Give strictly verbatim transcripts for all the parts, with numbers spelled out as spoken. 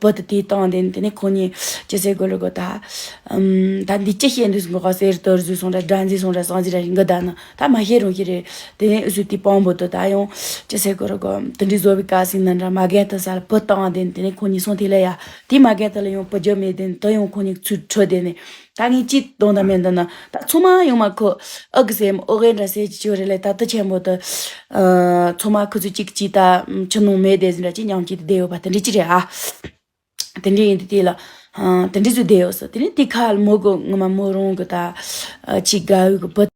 བུ་དེ་དེའི་སྟེང་དེ་ནི་དེ་ནི་ཁོ་གཉིས་ཅི་ཟེར་དགོས་རེད་གོ། ད་ཨམ་ད་འདི་ཅི་བཤད་འདུག་ཟེར་གོ། ག་ཟེར་དོར་ཟོས་སོང་ར་དགྲ་འཛིན་སོང་ར་སང་ཟིག་ར་ཞིག་འགི་ད་ནི་ད་མ་ཤེས་རུང་ཤེས་རེད། དེ་ནི་ཨུ་ཚུགས་དེ་སྤང་བོ་དེ་ད་ཡང་ཅི་ཟེར་དགོས་རེད་གོ། དེ་འདྲའི་བཟོ་བའི་སྐབས་སུ་ནི་འདྲ་མ་རྒན་དེ་ས་ལ་བུ་བཏང་དེ་ནི་དེ་ནི་ཁོ་གཉིས་སོང་དེ་ལ་ཡ་དེ་མ་རྒན་དེ་ལ་ཡང་བུ་རྒྱུ་མེད་དེ་ནི་དེ་ཡང་ཁོ་གཉིས་ཚུར་ཁྲིད་དེ་ནི། ད་ངས་ཅི་གཏོང་ད་མེད་འདི་ན་ད་ཚང་མ་ཡོང་མ་ཁོ་ཨ་གི་སེམས་ཨོ་གེ་འདྲ་སེ་ཅི་ཅི་རེ་ལེ། ད་ཏི་ཆེན་པོ་དུ་ཚང་མ་ཁུ་ཚུར་གཅིག་གཅིག་ད་ཆུ་ནང་མེད་དེ་ཟིན་འདྲ་ཅི་མཉམ་གཅིག་ཏུ་བསྡད་ཡོད་པ་དེ་འདྲ་ཅི་རེད་ཨ། དེ་འདྲ་ཡིན་དུས་དེ་ལ་དེ་འདྲ་ཚོ་བསྡད་ཡོད་ས། དེ་ནས་དེ་ཁ་ལ་མོ་གི་ངོ་མ་མོ་རང་གི་ད་ཅི་དགའ་བའི་གི་བུ།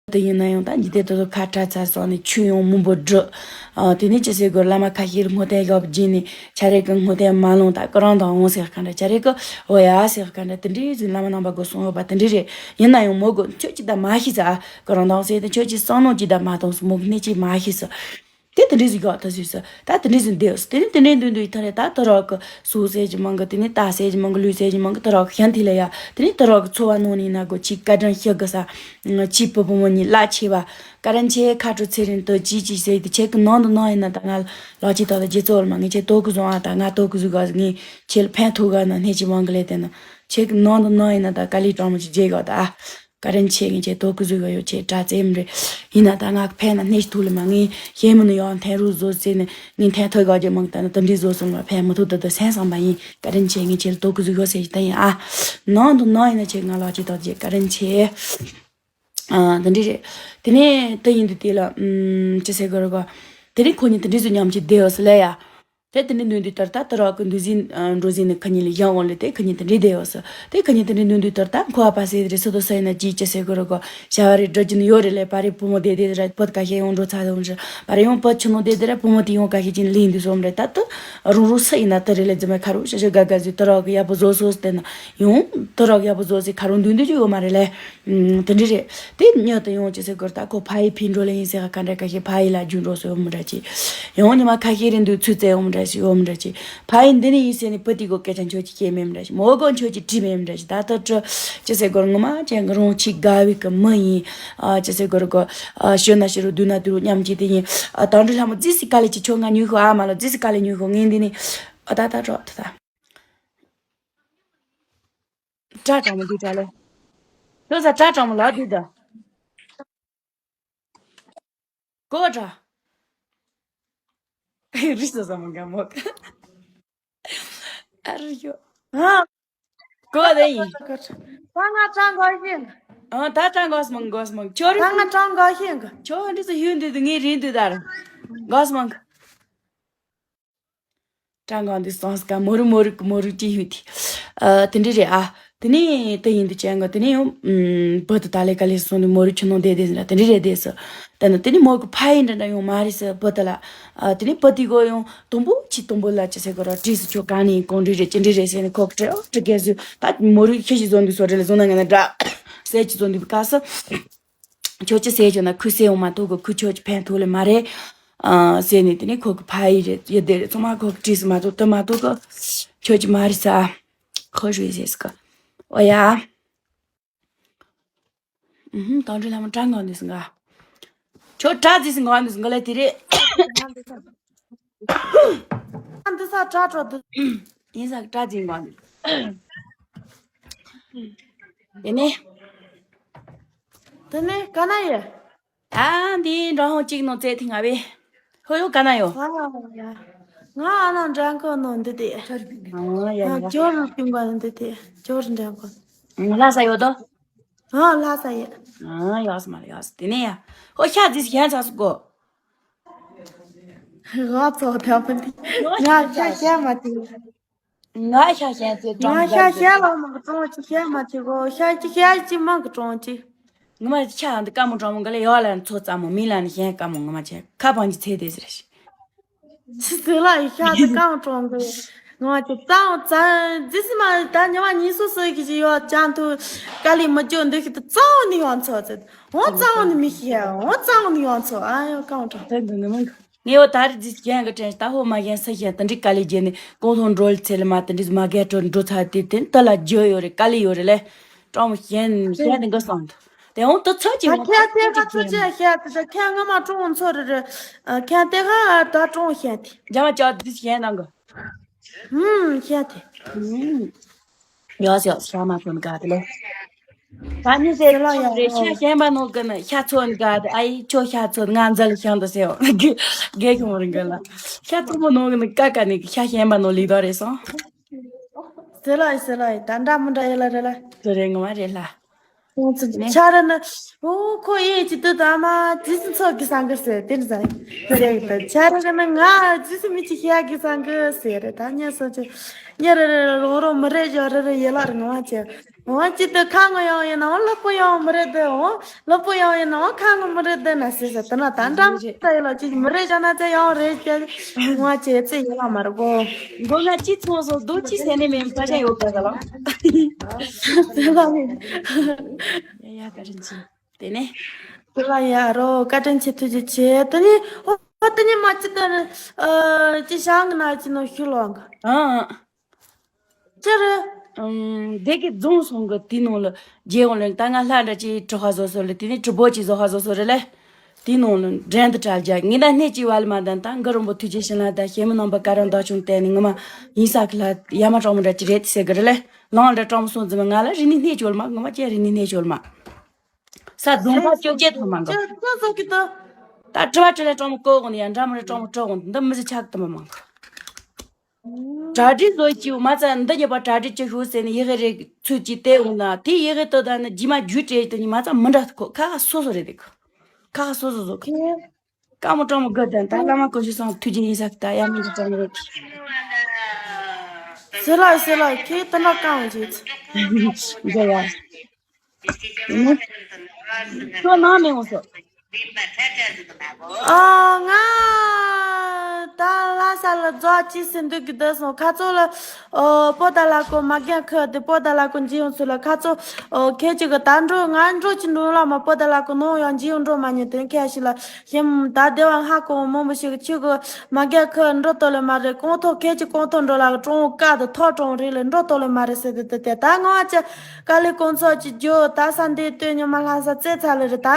དེ་ཡིན་ན་ཡང་ད་འཇིག་རྟེན་དེ་ཚོ་ཁ་བྲལ་ཚར་སོང་ནས་ཆོས་ཡང་མང་པོ་བསྒྲུབས། ཨ་དེ་ནས་ཅི་ཟེར་དགོས། བླ་མ་ཁ་ཤས་རིགས་སྔོན་བསྟན་བཞག་པ་བརྒྱུད་ནས་ཆ་རེ་གི་སྔོན་བསྟན་མ་ལོངས་ད་ཀི་རང་དང་འོང་ཟེར་ག་འདྲ། ཆ་རེ་གི་འོ་ཡ་ཟེར་ག་འདྲ། དེ་འདྲའི་ཟིག་བླ་མ་རྣམ་པ་གོ་སོང་ཡོད་པ་དེ་འདྲ་རེད། ཡིན་ན་ཡང་མོ་གོ་ཁྱོད་ཅི་ད་མ་ཤེས་ས། ཨ་ཀི་རང་དང་ཟེར་ཏེ་ཁྱོད་ཀྱི་བསམ་མནོ་ཅི་ད་མ་གཏོང་ས། མོ་གི་གནས་ཅི་མ་ཤེས་ས། དེ་དེ་འདྲའི་ཟིག་ག་ད་ཟེར་ས། ད་དེ་འདྲའི་ཟིག་བསྡད་ཡོད་ས། དེ་ནས་དེ་འདྲའི་འདུག་འདུག་ཡིན་ད་རེད། ད་དུ་རག་གི་སུ་ཟེར་གྱི་མང་གི། དེ་ནས་ད་ཟེར་གྱི་མང་གི། ལུས་ཟེར་གྱི་མང་གི། དུ་རག་གི་གཞན་དེ་ལ་ཡ་དེ་ནས་དུ་རག་གི་འཚོ་བ་ནང་ནས་ན་གོ་ཅི་བཀའ་དྲིན་ཤི་གི་ས། ཅི་བུ་བུ་མོ་གཉིས་བླ་ཆེ་བ། བཀའ་དྲིན་ཆེ། ཁ་དྲོ་ཚེ་རིང་དུ་ཅི་ཅི་ཟེར་དུ་ཁྱེད་ཀྱི་ནང་དུ་ནང་ཡིན་ན་ད་ང་ལག་ཅི་ད་ད་རྗེ་ཙོ་ལ་མ་ངས་ཁྱེད་ལྟོ་གི་བཟུང་ཨ། ད་ང་ལྟོ་གི་བཟུང་ག་ངས་ཁྱེད་ལ་ཕན་ཐོགས་ག་ན་སྣེ་ཅི་མང་གི་ལས་དེ་ན་ཁྱེད་ཀྱི་ནང་དུ་ནང་ཡིན་ན་ད་དཀའ་ལས་དྲང་མོ་ཅིག་བརྗེད་ག་ད་ཨ། བཀའ་དྲིན་ཆེ། ངས་ཁྱེད་ལྟོ་གི་བཟུང་ག་ཡོད། ཁྱེད་དྲག་རྩེ་མི་རེད། ཡིན་ན་ད་ང་ཕན་ན་སྣེ་ཅི་ཐུག་ལ་མ་ངས་ཞེ་མི་ནུ་ཡང་འཐེན་རུ་བཟོ་ཟེར་ནས་ངས་འཐེན་ཐོས་ག་རྒྱུ་མང་ད་ན་དུ་འདྲི་བཟོ་སོང་ལ་ཕན་མི་ཐོགས། ད་ད་སེམས་བསམ་པ་ཡིན། བཀའ་དྲིན་ཆེ། ངས་ཁྱེད་ལ་ལྟོ་གི་བཟུང་ག་ཟེར་ཞིག་ད་ཡིན་ཨ། ནང་དུ་ནང་ཡིན་ན་ཁྱེད་ང་ལག་ཅི་ད་རྗེ་བཀའ་དྲིན་ཆེ། ཨ་འདི་འདྲ་རེད། དེ་ནས་དེ་ཡིན་དུས་དེ་ལ་ཨུམ་ཅི་ཟེར་དགོས་རེད་གོ། དེ་ནས་ཁོ་གཉིས་དེ་འདྲ་ཟིག་མཉམ་གཅིག་བསྡད་ཡོད་ས་ལ་ཡ། དེ་དེ་འདྲ་འདོན་དུས་ལྟར་ད་དུ་རག་གི་འདུག་ཟིན་འགྲོ་ཟིན་ནས་ཁོ་གཉིས་ལ་ཡང་འོང་ལ་དེ་ཁོ་གཉིས་དེ་འདྲ་བསྡད་ཡོད་ས། དེ་ཁོ་གཉིས་དེ་འདྲ་འདོན་དུས་ལྟར་ད་ཁོ་ཨ་ཕ་ཟེར་དེ་རེད། སུ་དོ་ས་ཡིན་ན་ཅི་ཅི་ཟེར་དགོས་རེད་གོ། བྱ་བ་རེད་འགྲོ་རྒྱུ་ནི་ཡོད་རེད་ལས་པ་རེད། བུ་མོ་བསྡད་དེ་རེད། བུ་ག་ཤེད་ཡོང་འགྲོ་ཚར་འོང་རེད། པ་རེད་ཡང་བུ་ཆུ་ནང་བསྡད་དེ་རེད། བུ་མོ་དེ་ཡང་ག་ཤེད་ཅིག་ལས་འདུག་སོང་རེད། ད་དུ་རང་རང་སུ་ཡིན་ན་དེ་རེད་ལས་རྫུན་མ་ཁ་རུ་ཤ་ཤ་དགའ་དགའ་ཟིག་དུ་རག་གི་ཡག་པོ་བཟོ་སོང་ཟེར་ན་ཡང་དུ་རག་གི་ཡག་པོ་བཟོ་ཟིག་ཁ་རུ་འདུག་འདུག་ཅིག་ཡོད་མ་རེད་ལས། ཨུམ། དེ་འདྲ་རེད། དེ་མྱུར་དུ་ཡོང་ཅི་ཟེར་དགོས་རེད། ད་ཁོ་ཕ་ཡི་ཕི་འགྲོ་ལེ་ཡིན་ཟེར་ག་འདྲ་ག་ཤེད་ཕ་ཡི་ལ་རྒྱུ་འགྲོ་སོ་ཡོང་མི་འདྲ་ཅི། ཡང་ཉི་མ་ཁ་ཤས་རིང་དུ་ཚུད་ཚེ་ཡོང་མི་འདྲ་ཞིག་ཡོང་མི་འདྲ་ཅི། ཕ་ཡི་འདི་ནས་ཡིན་ཟེར་ནས་བུ་དེ་གོ་སྐད་ཆ་ཁྱོད་ཀྱིས་བཤད་མེད་མི་འདྲ་ཞིག་མོ་གོ་ཁྱོད་ཀྱིས་དྲིས་མེད་མི་འདྲ་ཞིག་ད་ལྟ་དྲི་ཅི་ཟེར་དགོས་རེད། ངོ་མ་ཅན་གི་རང་ཆེས་དགའ་བའི་གི་མི་ཡིན། ཨ་ཅི་ཟེར་དགོས་རེད་གོ། ཨ་ཞོན་ན་ཞི་རུ་སྡུག་ན་སྡུག་རུ་མཉམ་གཅིག་དེ་ཡིན། ཨ་དང་འདྲི་ལྷ་མོ་རྫི་སི་དཀའ་ལས་ཀྱི་ཁྱོད་ང་ཉུལ་ཤོག་ཨ་མ་ལོ། རྫི་སི་དཀའ་ལས་ཉུལ་ཤོག་ངས་འདི་ནས་ཨ་ད་ད་དྲོ་ད་ད། སྒྲ་གྲང་མོ་འདི་སྒྲ་ལས། ལོ་ས་སྒྲ་གྲང་མོ་ལ་འདི་ད། གོ་སྒྲ། རི་ས་ས་མོ་ག་མོ་ག་ཨ་རི་ཡོ། ཨ། གོ་ད་ཡིན། ད་ང་ཀྲང་གོ་ཤིང་། ཨ་ད་ཀྲང་གོ་སི་མང་གོ་སི་མང་ཁྱོད་རི། ད་ང་ཀྲང་གོ་ཤིང་། ཁྱོད་འདི་ཚོ་ཡུལ་འདི་དུ་ངའི་རི་འདི་ད་ར་གོ་སི་མང་། ཀྲང་གང་འདི་སོང་སྐབས་མོ་རུ་མོ་རུ་མོ་རུ་ཅི་ཡོད་དེ། ཨ་དེ་འདྲ་རེད་ཨ། དེ་ནས་དེ་ཡིན་དུ་ཅན་ག་དེ་ནས་ཡང་ཨུམ་བུ་དུ་ད་ལེ་ག་ལེ་སོང་དུ་མོ་རུ་ཆུ་ནང་བསྡད་བསྡད་ཟིན་ན་དེ་འདྲ་རེད་བསྡད་སོ། ད་ནི་དེ་ནས་མོ་གི་ཕ་ཡིན་འདྲ་འདྲ་ཡོང་མ་རེད་ཟེར་བུ་དུ་ལ། ཨ་དེ་ནས་བུ་དེ་གོ་ཡང་དུམ་བུ་ཆི་དུམ་བུ་ལ་ཅི་ཟེར་གོ་ར་བྲིས་སུ་ཆོ་ག་ནས་གང་འདྲ་རེད་ཅི་འདྲ་རེད་ཟེར་ནས་ཁོ་གི་དྲི་ཨོ་དྲི་གལ་སུ་ད་མོ་རུ་ཁྱི་ཞིག་བཟོ་འདུག་སོ་རེད་ལ་བཟོ་ན་ང་ན་འདྲ་ཟེར་ཅི་བཟོ་འདུག་ག་སུ། ཁྱོད་ཀྱི་ཟས་བྱུང་ན་ཁོས་ཟས་འོང་མ་ཐུབ་གི། ཁོས་ཁྱོད་ཀྱི་ཕན་ཐོགས་ལེ་མ་རེད། ཨ་ཟེར་ནས་དེ་ནས་ཁོ་གི་ཕ་ཡི་རེད་ཡི་དེ་རེད་ཚང་མ་ཁོ་གི་བྲིས་སུ་མ་ཐུབ་ཏུ་མ་ཐུབ་གི། ཁྱོད་ཀྱི་མ་རེད་ས། ཁོ་རུ་ཡི་ཟེར་སི་གི། ཨོ་ཡ། ཨུ་ཧུམ་དང་འདྲི་ལྷ་མོ་ཀྲང་གང་འདུག་སི་ང་། ཁྱོད་ཀྲ་ཟིག་སི་ང་འདུག་སི་ང་ལ་དེ་རེད། ཨ་འདི་ས་ཀྲ་ཀྲོ་འདུག་ཡིན་ས་ཀྲ་ཟིག་ང་འདུག་དེ་ནས། དེ་ནས་ག་ན་ཡོད། ད་འདི་འགྲོ་ཧོང་གཅིག་ནང་བཙལ་ཐིང་ང་བས། ཧོ་ཡོ་ག་ན་ཡོད། ཨ་ཡ། ང་ཨ་ན་འགྲན་ཁོ་ནང་འདི་དེ། ཨ་ཡ་ཡ། ཇོར་རུ་ཕིང་པ་འདི་དེ། ཇོར་འགྲན་ཁོ། ལྷ་ས་ཡོད་དོ། ཨ་ལྷ་ས་ཡོད། ཨ་ཡོད་སི་མ་ལ་ཡོད་སི་དེ་ནས་ཡ། ཧོ་ཤ་ཟིག་ཤན་ཚ་སུ་གོ། ང་ཚོ་ཐབས་འདི། ང་ཤ་ཤ་མ་དེ། ང་ཤ་ཤན་ཚེ་ང་ཤ་ཤ་ལ་མ་གི་གྲོང་ཅི་ཤ་མ་དེ་གོ་ཤ་ཅི་ཤ་ཅི་མ་གི་གྲོང་ཅི། ངོ་མ་ཆ་འདི་ཀ་མོ་གྲོང་མོ་ག་ལ་ཡོད་ལ་ཚོ་ཙམ་མོ་མི་ལ་ནི་ཤན་ཀ་མོ་ངོ་མ་ཆེ་ཁ་པང་ཅི་ཚེ་དེ་ཟེར་ཤི། ཆི་ཟེར་ལ་ཡི་ཤ་དེ་ཀ་མོ་གྲོང་གི། ང་ཅི་ཙང་ཙང་ཛི་སི་མ་ད་ཉི་མ་ཉི་སུ་སུ་གི་ཅི་ཡོད་ཅང་དུ་ཀ་ལི་མ་ཅོ་འདི་ཤི་དུ་ཙང་ནི་ཡོང་ཚོ་ཚེ། འོ་ཙང་ནི་མི་ཤི་ཡ་འོ་ཙང་ནི་ཡོང་ཚོ་ཨ་ཡོ་ཀ་མོ་གྲོང་། ངས་འོ་ད་རེས་ཟིག་གཞན་གི་དྲན་ད་ཧོ་མ་གཞན་ས་གཞན་དེ་འདྲའི་དཀའ་ལས་བརྒྱབ་ནས་གོང་ཐོག་འགྲོ་ལ་ཚེ་ལ་མ་དེ་འདྲའི་མ་རྒན་གྲོ་འགྲོ་ཚར་དེ་དེ་ད་ལ་རྒྱུ་ཡོད་རེད་དཀའ་ལས་ཡོད་རེད་ལས། གྲོགས་མོ་གཞན་གཞན་དེ་འགའ་སོང་། དེ་འོང་དུ་ཚོད་ཅིག་ད་ཁྱེད་དེ་ག་ཚོད་ཅིག་བཤད་དེ། ད་ཁྱེད་སྔ་མ་ཀྲོང་ཚོ་རེ་རེ། ཨ། ཁྱེད་དེ་ག་ད་ཀྲོང་བཤད་དེ། རྒྱ་མ་ཅག་དུས་བཤད་གནང་གི། ཧུམ། བཤད་དེ། ཧུམ། ཡོ་ཡོ་ཤ་མ་ཀུན་ག་དེ་ལོ། ད་ནི་ཟེར་ལ་ཡ་རེ་ཤ་ཞན་པ་ནོ་གི་ནི་ཤ་ཚོན་ག་དེ། ཨ་ཡི་ཁྱོད་ཤ་ཚོན་ང་འཛལ་ཤང་དུ་ཟེར། གི་གེ་ཁྱོང་རིང་གི་ལ། ཤ་ཚོན་པོ་ནོ་གི་ནི་ཀ་ཀ་ནི་ཤ་ཞན་པ་ནོ་ལི་དོ་རེ་སོང་། ཟེར་ལ་ཡི་ཟེར་ལ་ཡི། ད་འདྲ་མི་འདྲ་ཡི་ལ་རེ་ལ། དེ་རེད། ངོ་མ་རེད་ལ། ཆ་ར་ན། འོ་ཁོ་ཡེ་ཅི་ཏུ་ད་མ་ཇི་སི་ཚོགས་ཀྱི་སང་གི་ཟེར་དེར་ཟ་ཟེར་ད། ཆ་ར་ག་ན་ང་ཇི་སི་མི་ཅི་ཤེས་ཀྱི་སང་གི་ཟེར་རེད། ད་ཉ་སོ་ཅི་ཉ་རེ་རེ་རོ་རོ་མི་རེ་ཇོ་རེ་རེ་ཡེ་ལ་རེ་ངོ་མ་ཅི། འོ་ཅི་ཏུ་ཁ་ངོ་ཡོང་ཡིན་ན་འོ་ལོ་པོ་ཡོང་མི་རེ་དེ། འོ་ལོ་པོ་ཡོང་ཡིན་ན་འོ་ཁ་ངོ་མི་རེ་དེ་ན་ཟེར་ཟེར་ད་ན། ད་འདྲ་མི་ད་ཡེ་ལ་ཅི་མི་རེ་ཇོ་ན་ཙེ་ཡོང་རེ་ཅི་ངོ་མ་ཅི་ཙེ་ཡེ་ལ་མ་རེ་གོ། མགོ་ང་ཅི་ཚོང་སོ་རྡོ་ཅི་ཟེར་ནས་མེད་པ་ཅན་ཡོད་པ་ལ། ཟེར་ལ་མེད། ཡ་ཡ་བཀའ་དྲིན་ཆེ། དེ་ནས། ཟེར་ལ་ཡ་རོ་བཀའ་དྲིན་ཆེ། ཐུགས་རྗེ་ཆེ། དེ་ནས་ཨོ་དེ་ནས་མ་ཅི་ད་ཨ་ཅི་ཞང་གི་ན་ཅི་ནོ་ཤུ་ལོང་གི། ཨང་། ཅི་རེད། ཨང་། དེ་གི་རྫོང་སོང་གི་དེ་ནང་ལ་རྗེ་འོང་ལ་ད་ང་ལྷ་འདྲ་ཅི་གྲོགས་ཧ་བཟོ་སོ་ལ། དེ་ནས་གྲུ་པོ་ཅི་བཟོ་ཧ་བཟོ་སོ་རེད་ལ། དེའི་ནང་ལ་འགྲན་དུ་གྲལ་རྒྱག་ངེད་ད་སྣེ་གཅིག་བ་ལ་མ་ད་ད་གུ་རུ་མོ་ཐུགས་རྗེ་ཞིང་ལ་ད་ཞེ་མི་ནང་པ་ཀ་རང་བདག་ཆུང་བསྟན་ནས་ངོ་མ་ཡིན་ས་གི་ལ་ཡ་མ་གྲོགས་མོ་འདྲ་ཅི་རེད་ཟེར་གི་རེད་ལེ། ལང་འདྲ་གྲོགས་མོ་སོང་ཙི་མ་ང་ལ་རི་ནི་སྣེ་བཅོལ་མ་ངོ་མ་ཅི་རི་ནི་སྣེ་བཅོལ་མ། ས་རྫོང་ཁ་བཅོ་བརྒྱད་ཐོན་མ་འགོ། ཅི་ཅི་ཟོ་གི་ད། ད་དྲི་བ་དྲི་ལེ་གྲོགས་མོ་བཀོད་འོང་ཡ་འདྲ་མི་རེད་གྲོགས་མོ་སྤྲོ་འོང་འདི་མི་ཟི་ཆག་ཏུ་མ་མང་གི། གྲ་སྒྲིག་བཟོ་ཅིའུ་མ་ཙ་འདི་ཉི་པ་གྲ་སྒྲིག་ཅི་ཤོག་ཟེར་ནས་ཡི་གེ་རེ་ཚུལ་གྱིས་བལྟས་འོང་ན་དེ་ཡི་གེ་ཏོ་ད་ནི་རྗེས་མ་རྒྱུ་སྤྲད་དུ་ནི་མ་ཙ་མི་འདྲ་ཁོ་ཁ་ཁ་སོ་སོ་རེད་དེ་ཁོ། ཁ་ཁ་སོ་སོ་བཟོ་ཁོ། ཀ་མོ་ཀྲོ་མོ་དགོད་དན་ད་བླ་མ་ཀུན་ཤི་སང་ཐུགས་རྗེ་ཡིན་ས་ད་ཡ་མི་འདྲ་ཀྲོ་མོ་རེད། ཟེར་ལ་ཟེར་ལ་ཁྱེད་ད་ནོ་ཀ་འོང་ཅི། འདི་ཡ། ཁྱོད་ནང་མི་འོང་སོ། ཨ་ང་ད་ལྷ་ས་ལ་རྫོགས་ཅི་ཟིན་འདུག་གི་བསྡད་སོང་། ཁ་ཚོ་ལ་ཨོ་པོ་ཏ་ལ་ཀོ་མ་རྒན་ཁ་དེ་པོ་ཏ་ལ་ཀོ་འཇིག་ཡོང་ཚུལ་ལ་ཁ་ཚོ་ཨོ་ཁྱེད་ཅིག་གི་ད་འགྲོ་ང་འགྲོ་ཅི་འགྲོ་ལ་མ་པོ་ཏ་ལ་ཀོ་ནོ་ཡང་འཇིག་ཡོང་འགྲོ་མ་ཉན་དེ་ཁྱེད་ཞིག་ལ་ཞིམ་ད་སྡེ་བ་ང་ཀོ་མོ་མོ་ཞིག་ཁྱོད་གི་མ་རྒན་ཁ་འགྲོ་ཏོ་ལེ་མ་རེད། གོང་ཐོག་ཁྱེད་ཀྱི་གོང་ཐོག་འགྲོ་ལ་ཀྲོང་ཀ་དུ་ཐོག་ཀྲོང་རེད་ལེ་འགྲོ་ཏོ་ལེ་མ་རེད་ཟེར་དེ་དེ་དེ་ད་ང་བ་ཅི། དཀའ་ལས་ཁོང་ཚོ་ཅི་རྒྱུ་ད་ས་འདི་སྟོད་ཉི་མ་ལྷ་ས་རྩེ་ཚ་ལེ་རེད་ད།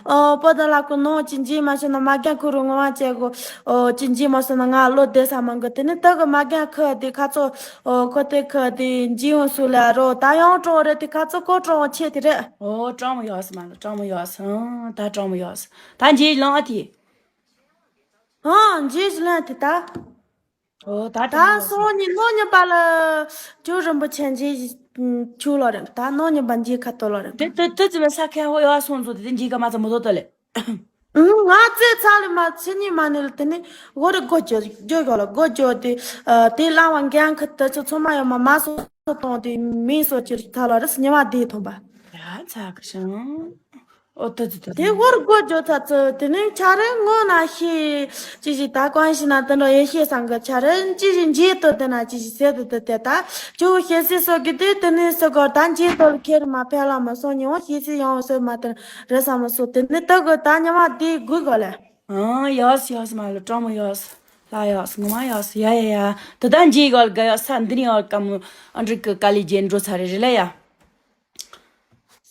ཨོ་པོ་ཏ་ལ་ཀོ་ནོ་ཅི་འཇིག་མ་སོང་ན་མ་རྒན་ཁུ་རུ་ངོ་བ་ཅེ་གོ། ཨོ་ཅི་འཇིག་མ་སོང་ན་ང་བློ་བདེ་ས་མང་གི། དེ་ནི་ད་གི་མ་རྒན་ཁུ་དེ་ཁ་ཚོ་ཨོ་ཁོ་དེ་ཁུ་དེ་འཇིག་ཡོང་སུ་ལ་རོ་ད་ཡང་ཀྲོང་རེད་དེ་ཁ་ཚོ་ཀོ་ཀྲོང་ཆེ་དེ་རེད། ཨོ་ཀྲོང་མོ་ཡོད་སི་མ་ལ་ཀྲོང་མོ་ཡོད་སི། ཨང་ད་ཀྲོང་མོ་ཡོད་སི་ད་འཇིག་ལང་ཨ་དེ། ཨང་འཇིག་ལང་དེ་ད། ཨོ་ད་ད་ཀྲོང་མོ་ཡོད་སི། སོང་ཉི་ནོ་ཉི་པ་ལ་ཇོ་རིན་པོ་ཆེ་འཇིག་ཆུ་ལོ་རེད། ད་ནོ་ཉི་པ་འཇིག་ཁ་ཏོ་ལོ་རེད། དེ་དེ་དེ་ཙི་མ་ས་ཁན་ཧོ་ཡོད་སོང་ཚོ་དེ་འཇིག་ག་མ་ཚ་མོ་ཏོ་ཏོ་ལེ། ང་རྩེ་ཚ་ལེ་མ་ཚེ་ཉི་མ་ནི་ལ་དེ་ནི་འོ་རེ་སྒོ་ཇོ་ཇོ་ཡོ་ལ་སྒོ་ཇོ་དེ་དེ་ལ་བ་འགན་ཁ་ད་ཚོ་ཚོ་མ་ཡོ་མ་མ་སོ་སོ་གཏོང་དེ་མིན་སོ་ཅི་ཚ་ལ་རེ་སི་ཉི་མ་དེ་ཐོན་པ། ཡ་ཚ་གི་ཤང་། ཨོ་ཏི་ཏི་ཏི་དེ་ཧོར་སྒོ་ཇོ་ཚ་ཚོ་དེ་ནི་ཆ་རེ་ངོ་ན་ཤི་ཅི་ཞིག་ད་གོན་ཤི་ན་དེ་འདྲ་ཡེ་ཤེས་སང་གི་ཆ་རེ་ཅི་ཞིག་འཇིག་ཏོ་དེ་ན་ཅི་ཞིག་ཟེར་དེ་དེ་དེ་ད་ཇོ་ཤེས་སི་སོ་གི་དེ་དེ་ནི་སི་གོ་ད་འཇིག་ཏོ་ལ་ཁྱེར་མ་ཕེ་ལ་མ་སོ་ཉི་འོ་ཤེས་སི་ཡང་སོ་མ་དེ་རེ་ས་མ་སོ་དེ་ནི་ད་གི་ད་ཉི་མ་དེ་དགོས་གོ་ལེ། ཨང་ཡོས་ཡོས་མ་ལ་ཀྲོང་མོ་ཡོས། ལ་ཡོས་ངོ་མ་ཡོས་ཡ་ཡ་ཡ། དེ་ད་འཇིག་གོ་ལ་ག་ཡོ་ས་འདི་ནི་ཡོ་ཀ་མོ་ཨ་འདྲི་གི་ཀ་ལི་ཇེན་འགྲོ་ཚ་རེ་རེ་ལེ་ཡ།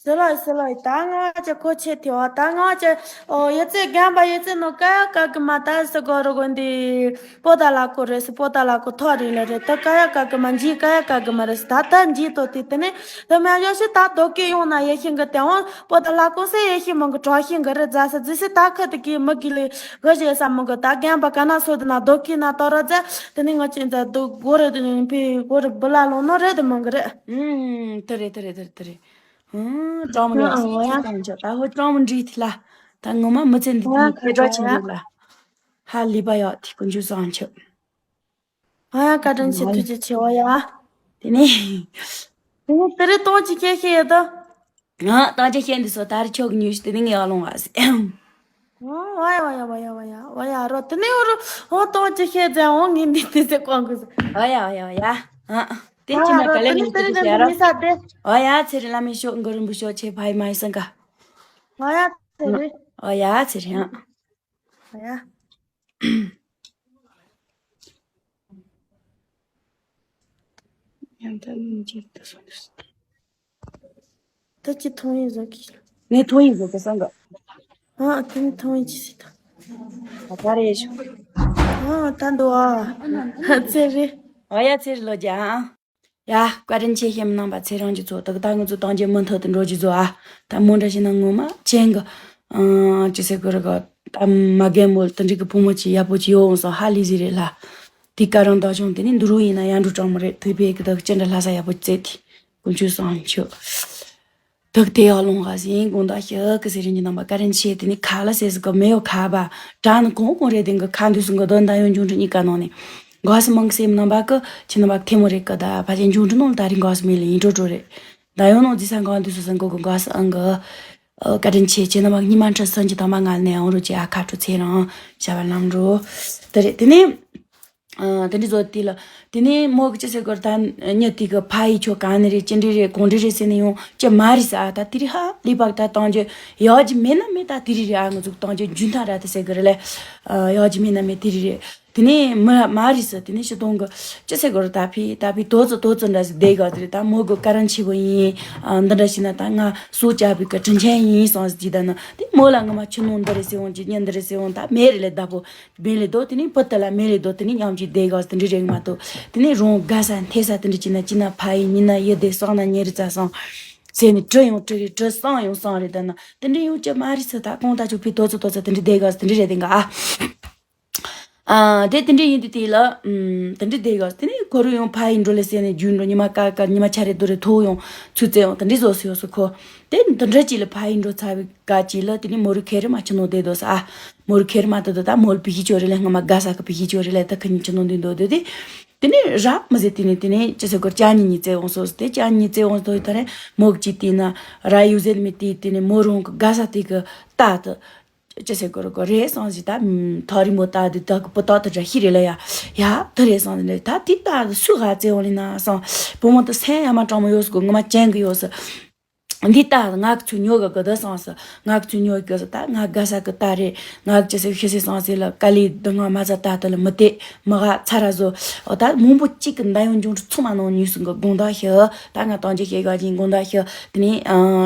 སི་ལ་སི་ལ་ད་ང་ཅག་ཁོ་ཆེ་ཐེ་བ་ད་ང་ཅག་ཨོ་ཡེ་ཙེ་རྒན་པ་ཡེ་ཙེ་ནོ་ཀ་ཡ་ཀ་གི་མ་ད་སི་གོ་རོ་གོ་འདི་པོ་ད་ལ་ཀོ་རེ་སི་པོ་ད་ལ་ཀོ་ཐོ་རི་ལ་རེ་ད་ཀ་ཡ་ཀ་གི་མ་འཇིག་ཀ་ཡ་ཀ་གི་མ་རེ་སི་ད་ད་འཇིག་ཏོ་ཏི་ཏི་ནི་ད་མ་ཡོ་ཤི་ད་དོ་ཀེ་ཡོང་ན་ཡེ་ཤིང་གི་ཏེ་འོང་པོ་ད་ལ་ཀོ་སེ་ཡེ་ཤི་མང་གི་གྲོ་ཤིང་གི་རེ་ཛ་ས་ཛི་སི་ད་ཁ་ཏི་ཀི་མི་གི་ལི་ག་ཞེ་ས་མང་གི་ད་རྒན་པ་ཀ་ན་སོ་ཏི་ན་དོ་ཀེ་ན་ཏོ་ར་ཛ་ཏི་ནི་ང་ཅི་ཛ་དོ་གོ་རེ་ཏི་ནི་ཕི་གོ་རེ་བུ་ལ་ལོ་ནོ་རེ་ཏི་མང་གི་རེ། ཨུམ་ཏི་རེ་ཏི་རེ་ཏི་རེ་ཏི་རེ། ཨང་། ཀྲོང་མོ་ཡོད་ཨང་། ཨོ་ཡ། ཀྲོང་མོ་ཅོ་ད་ཧོ་ཀྲོང་མོ་འདྲི་ཐི་ལ། ད་ངོ་མ་མི་ཚེ་འདི་ཨོ་ཡ། དུས་ཁེ་གྲོགས་ཆེན་པོ་ལ། ཧ་ལི་པ་ཡོད་དེ་ཀུན་སྤྱོད་བཟང་ཆོས། ཨོ་ཡ་བཀའ་དྲིན་ཆེ་ཐུགས་རྗེ་ཆེ་ཨོ་ཡ། དེ་ནས། དེ་ནས་དེ་རེ་གཏོང་ཅི་ཁྱེད་ཤེས་ཡོད་དོ། ང་ཏང་ཅི་ཤེས་འདི་སོ་ད་རེ་ཆོག་ཉུས་དེ་ནས་ངས་ཨ་ལོང་བ་ཟེར། ཨོ་ཡ་ཨོ་ཡ་ཨོ་ཡ་ཨོ་ཡ་ཨོ་ཡ་རོ་དེ་ནས་འོ་རོ་ཨོ་གཏོང་ཅི་ཤེས་ཟེར་ཨོ་ངས་འདི་དེ་ཟེར་ཀོང་གི་ཟེར། ཨོ་ཡ་ཨོ་ཡ་ཨོ་ཡ། ཨ། དེ་ཅི་མ་ག་ལེ་ནི་དེ་ཤེས་ར། ཨོ་ཡ་ཚེ་རིང་བླ་མའི་ཤོག་གུ་རུ་འབུ་ཤོག་ཆེ་ཕ་ཡི་མ་ཡི་སང་ག། ཨོ་ཡ་ཚེ་རིང་། ཨོ་ཡ་ཚེ་རིང་། ཨོ་ཡ། ཡང་ད་ནི་འཇིག་ཏུ་སོང་ཟེར། ད་ཅི་མཐོང་ཡིན་ཟོ་གི། ངས་ཐོ་ཡིག་བཟོ་གི་སང་གི། ཨ་དེ་ནི་ཐོ་ཡིག་ཅི་ཞིག་ད། ད་རེད་ཤོག་ཨ་ད་འདུག་ཨ། ཚེ་རེད། ཨ་ཡ་ཚེ་རེད་ལོ་རྒྱ་ཨ། ཡ་བཀའ་དྲིན་ཆེ་ཞེས་གནང་བ་ཚེ་རང་གི་ཚོ་ད་གི་ད་ང་ཚོ་ཏང་རྒྱལ་མུ་མཐུད་དུ་འགྲོ་རྒྱུ་ཚོ་ཨ། ད་མོ་འདྲ་ཞིག་ན་ངོ་མ་ཅན་གི། ཨ་ཅི་ཟེར་གི་རེད་གི། ད་མ་རྒན་མོ་དེ་འདྲ་གི་བུ་མོ་ཅིག་ཡག་པོ་ཅིག་ཡོད་འོང་སོང་ཧ་ལས་ཟིག་རེད་ལ། དེ་ཀ་རང་ད་བྱུང་དེ་ནི་འདུ་རུ་ཡིན་ན་ཡར་འགྲོ་གྲང་མོ་རེད་ཐུག་པའི་གི་ད་གི་ཅི་འདྲ་ལྷ་ས་ཡག་པོ་བཙལ་དེ། དཀོན་མཆོག་གསུམ་མཆོད། དག་དེ་ཡག་ལོང་ག་ཟིན་དགོངས་དག་ཞུ་གི་ཟེར་རིན་གྱི་རྣམ་པ་བཀའ་དྲིན་ཆེ། དེ་ནི་ཁ་ལ་ཟེར་ཟིག་གི་མེ་ཡོ་ཁ་བ་དྲ་ནི་གོང་གོང་རེད་དེང་གི་ཁ་འདུས་སུ་གི་དོན་ད་ཡོང་འབྱུང་འགྲོ་གཉིས་ཀ་ནང་ནས་གོ་སི་མང་གི་སེམས་རྣམ་པ་གི་ཁྱི་རྣམ་པ་ཐེ་མོ་རེད་གི་ད་ཕ་ཆེན་འབྱུང་འགྲོ་ནང་ལ་ད་རིང་གོ་སི་མེ་ལ་ཡིན་འགྲོ་འགྲོ་རེད། ད་ཡོང་ནང་རྫི་ས་གང་འདུས་སུ་ཟིན་གོ་གི་གོ་སི་ཨང་གི། བཀའ་དྲིན་ཆེ་ཁྱེད་རྣམ་པ་གཉིས་མ་འཕྲི་སུན་གྱི་དང་མ་ང་ནས་ཨང་རོ་ཅེ་ཨ་ཁ་ཁྲོ་ཚེ་རང་བྱ་བ་ལམ་འགྲོ། དེ་རེད་དེ་ནི། ཨ་དེ་འདྲ་བཟོ་དེ་ལ། དེ་ནས་མོ་གི་ཅི་ཟེར་དགོས་ད་མྱི་དེ་གི་ཕ་ཡི་ཆོ་ག་ནི་རེད་ཅི་འདྲ་རེད་གང་འདྲ་རེད་ཟེར་ནས་ཡོང་ཅི་མ་རེད་ཟེར་ཨ་ད་དེ་རིགས་ཧ་ལས་པ་ད་བཏང་རྒྱུ་ཡག་རྒྱུ་མེད་ན་མེད་ད་དེ་རིགས་རེད་ཨ་ང་ཚོ་བཏང་རྒྱུ་རྒྱུན་ཐག་ར་ད་ཟེར་གི་རེད་ལེ། ཨ་ཡག་རྒྱུ་མེད་ན་མེད་དེ་རིགས་རེད། དེ་ནས་མི་མ་རེད་ཟེར་དེ་ནས་ཕྱི་གཏོང་གི་ཅི་ཟེར་དགོས་རེད་ད་ཕི་ད་ཕི་དོ་ཙི་དོ་ཙི་འདྲ་ཟེར་བསྡད་ག་དེ་རེད་ད་མོ་གི་བཀའ་དྲིན་ཆེ་བོ་ཡིན། ཨ་འདི་འདྲ་བྱས་ན་ད་ང་སྲོག་བཅད་པའི་གི་དྲིན་ཆེན་ཡིན་སོང་ཟེར་གྱི་ད་ནི་དེ་མོ་ལ་ངོ་མ་ཆུ་ནང་འདི་རེད་ཟེར་འོང་གི་གཉེན་འདི་རེད་ཟེར་འོང་ད་མེད་རེད་ལེ་ད་པོ། བེ་ལེ་དོ་དེ་ནི་པུ་ཏི་ལ་མེ་ལེ་དོ་དེ་ནི་མཉམ་གྱི་བསྡད་ག་དེ་འདྲི་རེད་མ་གཏོགས་དེ་ནི་རང་དགའ་ས་འཐད་ས་དེ་འདྲི་ཅི་ན་ཅི་ན་ཕ་ཡི་ཉི་ན་ཡི་དེ་སང་ན་ཉེ་རི་ཙ་སང་ཟེར་ནི་དྲི་ཡང་དྲི་རེད་དྲི་སང་ཡང་སང་རེད་ད་ན་དེ་འདྲི་ཡང་ཅི་མ་རེད་ས་ད་གང་ད་ཆོག་པའི་དོ་ཚོ་དོ་ཚོ་དེ་འདྲི་བསྡད་ག་དེ་འདྲི་རེད་དེ་འགའ་ཨ། དེ་དེ་འདྲི་ཡིན་དུས་དེ་ལ་དེ་འདྲི་བསྡད་ག་དེ་ནི་ཁོ་རུ་ཡང་ཕ་ཡི་འགྲོ་ལེ་ཟེར་ནི་རྒྱུན་འགྲོ་ཉི་མ་ཀ་ཀ་ཉི་མ་ཆ་རེ་དུ་རེ་ཐོག་ཡང་ཚུད་ཚེ་ཡང་དེ་འདྲི་བཟོ་སི་ཡོ་སི་ཁོ། དེ་འདི་འདྲ་ཅིག་ལ་ཕ་ཡི་འགྲོ་ཚར་བའི་སྐད་ཅིག་ལ་དེ་ནི་མོ་རུ་ཁེ་རི་མ་ཆི་ནོ་བསྡད་དོ་ས་ཨ། མོ་རུ་ཁེ་རི་མ་དོ་དོ་ད་མོ་ལ་བི་ཤི་ཅོ་རི་ལ་སྔ་མ་དགའ་ས་གི་བི་ཤི་ཅོ་རི་ལ་ད་ཁ་ཉིན་ཆི་ནོ་འདི་འདོད་དོ་དེ། དེ་ནི་ར་མི་ཟེར་དེ་ནི་དེ་ནི་ཅི་ཟེར་གོ་ཅ་ཉི་ཉི་ཙེ་འོང་སོ་དེ་ཅ་ཉི་ཉི་ཙེ་འོང་སོ་ད་རེ་མོ་གི་ཅི་དེ་ན་ར་ཡུ་ཟེར་མི་དེ་དེ་ནི་མོ་རང་གི་དགའ་ས་དེ་གི་ད་དུ། ཅི་ཟེར་གོ་ར་གོ་རེད་སང་ཟི་ད་ཐོ་རི་མོ་ད་དེ་ད་གི་པོ་ད་དུ་ར་ཤི་རེ་ལ་ཡ་ཡ་དུ་རེད་སང་ཟི་ད་དེ་ད་སུ་ག་ཙེ་འོང་ལི་ན་སང་བུ་མོ་དུ་སེམས་ཡ་མ་གྲང་མོ་ཡོད་སོ་གོ་ངོ་མ་ཅན་གི་ཡོད་སོ། འདི་ལྟ་ང་གི་ཚུལ་ཉོ་གི་གི་དུ་སོང་སི་ང་གི་ཚུལ་ཉོ་གི་ད་ང་དགའ་ས་གི་ད་རེད། ང་གི་ཅི་ཟེར་ཤི་སི་སོང་སི་ལ་ཀ་ལི་དུ་ང་མ་ཚ་ད་ད་ལ་མི་དེ་མི་ག་ཚ་ར་བཟོ། ཨོ་ད་མང་པོ་གཅིག་གི་མདའ་ཡོང་འབྱུང་ཚུ་མ་ནང་ཉུས་སུ་གི་དགོང་དག་ཤི་ད་ང་དང་ཅི་ཤེས་ག་ཅིང་དགོང་དག་ཤི་དེ་ནས་ཨ་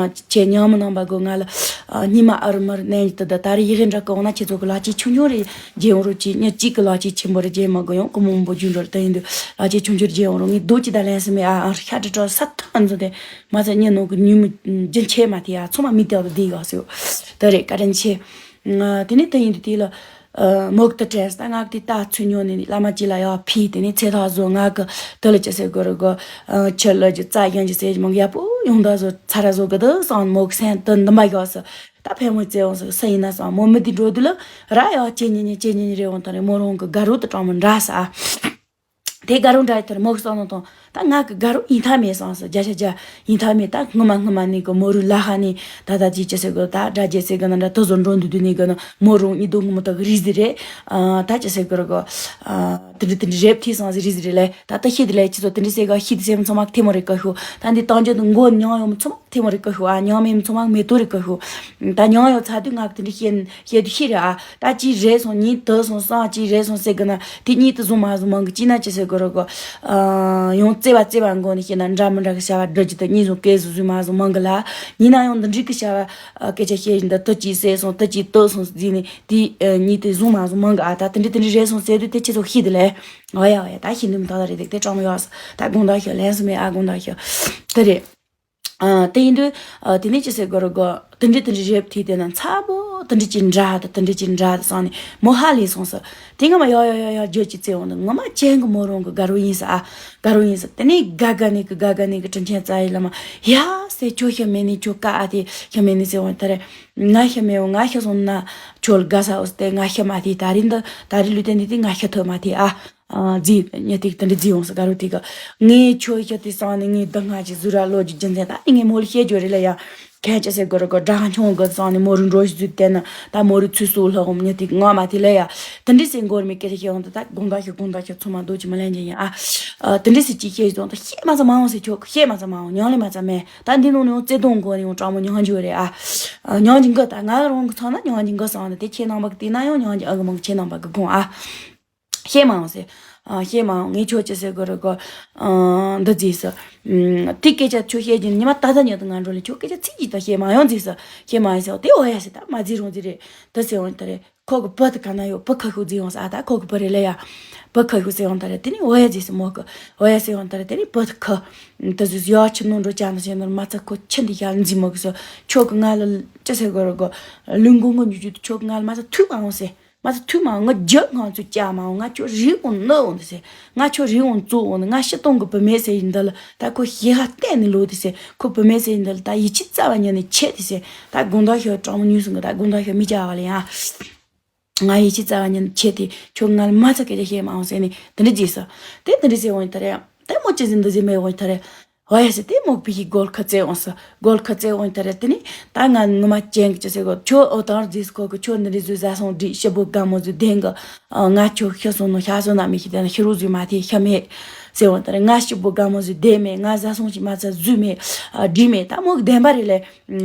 ཁྱེད་ཉང་མི་ནང་པ་གོ་ང་ལ་ཨ་ཉི་མ་ཨ་རུ་མར་ནན་ཏི་ད་ད་རེ་ཡི་གེ་འདྲ་གི་འོང་ན་ཁྱེད་ཚོ་གི་ལ་ཅི་ཆུང་ཆུང་རེ་རྗེ་འོང་རུ་ཅི་ཉི་གཅིག་གི་ལ་ཅི་ཆེན་པོ་རེ་རྗེ་མ་གོ་ཡོང་གི་མང་པོ་རྒྱུན་འགྲོ་རེ་ད་ཡིན་དུ་ལ་ཅི་ཆུང་ཆུང་རྗེ་འོང་རུ་ངས་རྡོ་ཅི་ད་ལན་སི་མེ་ཨ་ཨ་ཤ་དྲི་དྲི་ས་ཐང་ཚོ་དེ། མ་ཚད་ཉིན་ནང་གི་ཉིན་མོ་རྒྱུན་ཆད་མ་ཐེ་ཡ་ཚང་མ་མི་དེ་བ་དེ་ཡོད་སོ། ད་རེད་བཀའ་དྲིན་ཆེ། དེ་ནས་ད་ཡིན་དུས་དེ་ལ་མོག་ཏུ་དྲན་ས་ང་གི་དེ་ད་ཚུ་ཉོ་ནས་བླ་མ་ཅི་ལ་ཡ་ཕི་དེ་ནས་ཚེ་ཐག་བཟོ་ང་གི་དེ་ལ་ཅི་ཟེར་དགོས་རེད་གོ། ཆུ་ལ་ཅི་རྩ་ཡང་ཅི་ཟེར་མོག་ཡ་པོ་ཡོང་ད་བཟོ་ཚ་ར་བཟོ་གི་དུ་སང་མོག་སེན་དུ་འདི་མ་ཡོད་སོ། ད་ཕན་མོ་བཙལ་འོང་སོ་ས་ཡིན་ན་སང་མོ་མི་དེ་འགྲོ་དུས་ལ་ར་ཡ་ཅེ་ཉི་ཉི་ཅེ་ཉི་ཉི་རེ་འོང་ད་རེད་མོ་རང་གི་དགའ་རོ་དུ་གྲང་མོ་འདྲ་ས། དེ་དགའ་རོ་འདྲ་ཡི་དེར་མོ་གི་བསམ་བློ་དང་ད་ང་གི་དགའ་རོ་ཡིན་ཐ་མེད་བསམ་སོ་བརྒྱ་ཆ་བརྒྱ་ཡིན་ཐ་མེད་ད་སྔོན་མ་སྔོན་མ་ནས་གི་མོ་རུ་ལ་ཧ་ནས་ད་ད་ཅི་ཅི་ཟེར་གི་ད་དགྲ་རྒྱལ་ཟེར་གི་ན་འདྲ་དུ་བཟོ་འགྲོ་འདུག་དུས་ནས་གི་ན་མོ་རུ་གཉིད་དུ་ངུ་མོ་ད་གི་རིགས་ཟིག་རེད། ད་ཅི་ཟེར་གི་ར་གི་དི་འདྲི་དི་འདྲི་རེབ་ཐི་སང་ཟིག་རིགས་ཟིག་རེད་ལེ། ད་ད་ཤི་དི་ལེ་ཅི་ཚོ་དི་འདྲི་ཟེར་གི་ཤི་དི་སེམས་ཚང་མ་ཐེ་མོ་རེ་གི་ཤོ་ད་འདི་བཏང་རྒྱུ་དུ་མགོ་མྱང་ཡོང་མི་ཚང་མ་ཐེ་མོ་རེ་གི་ཤོ་ཨ་མྱང་མེད་མི་ཚང་མ་མེ་ཏོ་རེ་གི་ཤོ་ད་མྱང་ཡོང་ཚ་དུས་ང་གི་དི་འདྲི་ཤེས་ཤེས་དུ་ཤི་རེད་ཨ། ད་ཅི་རེད་སོང་ཉིན་དུ་སོང་སང་ཅི་རེད་སོང་ཟེར་གི་ན་དེ་གཉིས་དུ་བཟུང་མ་བཟུང་མང་གི་ཅི་ན་ཅི་ཟེར་གི་རོ་གི། ཡང་བརྩེ་བ་བརྩེ་བ་མགོ་ནས་བཤད་ན་འདྲ་མི་འདྲ་གི་བྱ་བ་སྒྲུབ་ཀྱི་དུ་གཉིས་བཟུང་སྐད་བཟུང་བཟུང་མ་བཟུང་མང་གི་ལ། ཡིན་ན་ཡང་འདི་འགྲིག་གི་བྱ་བ་སྐད་ཆ་བཤད་བཞིན་དུ་དུ་ཅི་ཟེར་སོང་དུ་ཅི་དུ་སོང་ཟིན་ནས་དེ་གཉིས་དུ་བཟུང་མ་བཟུང་མང་གི་ཨ། ད་དེ་འདྲི་དེ་འདྲི་རེད་སོང་ཟེར་དུས་དེ་ཅི་ཚོ་ཤི་དེ་ལས། ཨ་ཡ་ཨ་ཡ་ད་ཤི་འདུག་མི་ད་ད་རེད་དེ་དེ་གྲོང་ཡོག་ད་དགོང་དག་ཤི་ལན་སུ་མེད་ཨ་དགོང་དག་ཤི་དེ་རེད། ཨ་དེ་ཡིན་དུས་ཨ་དེ་ནས་ཅི་ཟེར་དགོས་རེད་གོ། དེ་འདྲི་དེ་འདྲི་རེབ་ཐི་དེ་ན་ཚ་པོ་དེ་འདྲི་ཅི་འདྲ་དེ་དེ་འདྲི་ཅི་འདྲ་དེ་སང་ནས་མོ་ཧ་ལས་སོང་ས། དེ་ང་མ་ཡ་ཡ་ཡ་ཡ་རྒྱུ་ཅི་བཙལ་འོང་དུ་ང་མ་ཅན་གི་མོ་རང་གི་དགའ་རོ་ཡིན་ས་ཨ། དགའ་རོ་ཡིན་ས་དེ་ནས་དགའ་དགའ་ནས་གི་དགའ་དགའ་ནས་གི་དྲིན་ཆེན་རྩ་ཡི་ལ་མ་ཡ་ཟེར་ཁྱོད་ཤི་མེད་ནས་ཁྱོད་ཀ་ཨ་དེ་ཤི་མེད་ནས་ཟེར་འོང་ད་རེ། ང་ཤི་མེད་འོང་ང་ཤི་སོང་ན་ཁྱོད་དགའ་ས་འོ་སྟེ་ང་ཤི་མ་དེ་ད་རིང་འདི་ད་རིང་ལུས་རྟེན་འདི་དེ་ང་ཤི་ཐུབ་མ་དེ་ཨ། རྫི་ཉེ་ཏིག་དེ་འདྲ་རྫི་ཡོང་ས་ག་རུ་ཏིག་ངས་ཁྱོད་ཤ་དེ་སང་ནས་ངས་འདི་སྔ་ཅི་ཟུ་ར་ལོ་ཅི་རྒྱུ་མཚན་ད་ངས་མོ་ལ་བཤད་རྒྱུ་རེད་ལ་ཡ། ཁྱེད་ཅི་ཟེར་དགོས་རེད་གོ་དགྲ་ཆུང་གི་སང་ནས་མོ་རུ་འགྲོ་ཞིག་ཟུ་བལྟས་ན་ད་མོ་རུ་ཚུལ་སུ་ལྷག་འོང་ཉེ་ཏིག་ང་མ་དེ་ལ་ཡ། དེ་འདྲ་ཟེར་མགོ་རུ་མི་སྐད་ཆ་བཤད་འོང་ད་ད་དགོང་དག་ཤོད་དགོང་དག་ཤོད་ཚོ་མ་འདུག་ཅི་མ་ལན་ཅི་ཡིན་ཨ། དེ་འདྲ་ཟེར་ཅི་བཤད་ཡོང་ད་བཤད་མ་ཚ་མ་འོང་ཟེར་ཁྱོད་བཤད་མ་ཚ་མ་འོང་ཉང་ལེ་མ་ཚ་མེད་ད་འདི་ནང་ནས་འོང་བརྩེ་དུང་མགོ་ནས་འོང་དྲང་མོ་ཉང་རྒྱུ་རེད་ཨ། ཉང་རྒྱུ་འགི་ད་ང་རང་གི་ཚང་ན་ཉང་རྒྱུ་འགི་སང་ད་དེ་ཁྱེད་ནང་པ་གི་དེ་ན་ཡང་ཉང་རྒྱུ་ཨ་གི་མང་ཁྱེད་ནང་པ་གི་དགོངས་ཨ། བཤད་མ་འོང་ཟེར། ཨ། བཤད་མ་ཡོང་། ངས་ཁྱོད་ཅི་ཟེར་དགོས་རེད་གོ། ཨ། འདི་བཟོས་སོ། ཨམ། དེ་སྐད་ཆ་ཁྱོད་བཤད་རྒྱུ་ཉི་མ་ད་ལྟ་ཉིད་དུ་ང་འགྲོ་ལེ། ཁྱོད་སྐད་ཆ་ཚིག་གཅིག་ད་བཤད་མ་ཡོང་བཟོས་སོ། བཤད་མ་ཡོང་ཟེར་བ་དེ། འོ་ཡ་ཟེར། ད་མ་བཟོས་རུང་བཟོས་རེད། དེ་ཟེར་འོང་ད་རེད། ཁོ་གི་བུ་དེ་ག་ན་ཡོད། བུ་ཁ་ཤུགས་བཟོས་འོང་ཟེར། ཨ། ད་ཁོ་གི་བུ་རེད་ལེ་ཡ། བུ་ཁ་ཤུགས་ཟེར་འོང་ད་རེད། དེ་ནས་འོ་ཡ་བཟོས་སོ་མོ་གི། འོ་ཡ་ཟེར་འོང་ད་རེད། དེ་ནས་བུ་དེ་ཁ། དེ་ཟོས་ཡ་ཆུ་ནང་འགྲོ་ཅག་ནང་བྱས་ནོར་མ་ཚ་ཁོ་ཆུ་འདི་ཤ་འཛིན་མོ་གི་སོ། ཁྱོད་གི་ང་ལ་ཅི་ཟེར་དགོས་རེད་གོ། ལུས་འགོ་ངོ་ཉུ་རྒྱུ་དེ་ཁྱོད་གི་ང་ལ་མ་ཚ་ཐུག་མ་འོང་ཟེར། མ་ཚ་ཐུག་མ་འོང་། ང་རྒྱུ་ང་ཚོ་ཅག་མ་འོང་། ང་ཁྱོད་རིག་འོང་ནི་འོང་དེ་ཟེར། ང་ཁྱོད་རིག་འོང་ཙོ་འོང་ནི། ང་སྤྱིར་བཏང་གི་བུད་མེད་ཟེར་ཡིན་འདི་ལ་ད་ཁོ་ཞེ་ཧ་གཏན་ནས་ལོ་དེ་ཟེར། ཁོ་བུད་མེད་ཟེར་ཡིན་འདི་ལ་ད་ཡིད་ཆེས་རྩ་བ་ཉིད་ནས་ཆད་དེ་ཟེར། ད་དགོང་དག་ཤོད་གྲང་མོ་ཉུང་སོང་གི། ད་དགོང་དག་ཤོད་མི་ཅག་བ་ལ་ཡ། ང་ཡིད་ཆེས་རྩ་བ་ཉིད་ནས་ཆད་དེ་ཁྱོད་ང་ལ་མ་ཚ་སྐད་ཆ་བཤད་མ་འོང་ཟེར་ནས་དེ་འདྲ་བཟོས་སོ། དེ་དེ་འདྲ་ཟེར་འོང་ཡིན་ད་རེད། དེ་མོ་ཅི་ཟེར་འདི་ཟེར་མེད་འོང་ཡིན་ད་རེད། ཨོ་ཡ་ཟེར། དེ་མོ་བུ་ཡིས་སྒོ་ཁ་བརྩེགས་འོང་ཟེར། སྒོ་ཁ་བརྩེགས་འོང་ཡིན་ད་རེད། དེ་ནས་ད་ང་ངོ་མ་ཅན་གི་ཅི་ཟེར་གོ། ཁྱོད་ཨོ་དང་རྫིས་ཁོ་གི་ཁྱོད་འདི་འདྲ་ཟོས་བཟའ་སོང་འདྲི། ཞི་བོ་དགའ་མོ་ཟོས་བདེན་གི། ཨ། ང་ཁྱོད་ཤི་སོང་ནོ་ཤ་སོང་ན་མི་ཤི། དེ་ན་ཤི་རོ་ཟོས་མ་དེ་ཤ་མེད་ཟེར་འོང་ད་རེད། ང་ཞི་བོ་དགའ་མོ་ཟོས་བདེ་མེད། ང་བཟའ་སོང་ཞིག་མ་ཚ་ཟོས་མེད། ཨ། འདྲི་མེད། ད་མོ་གི་བདེན་པ་རེད་ལེ།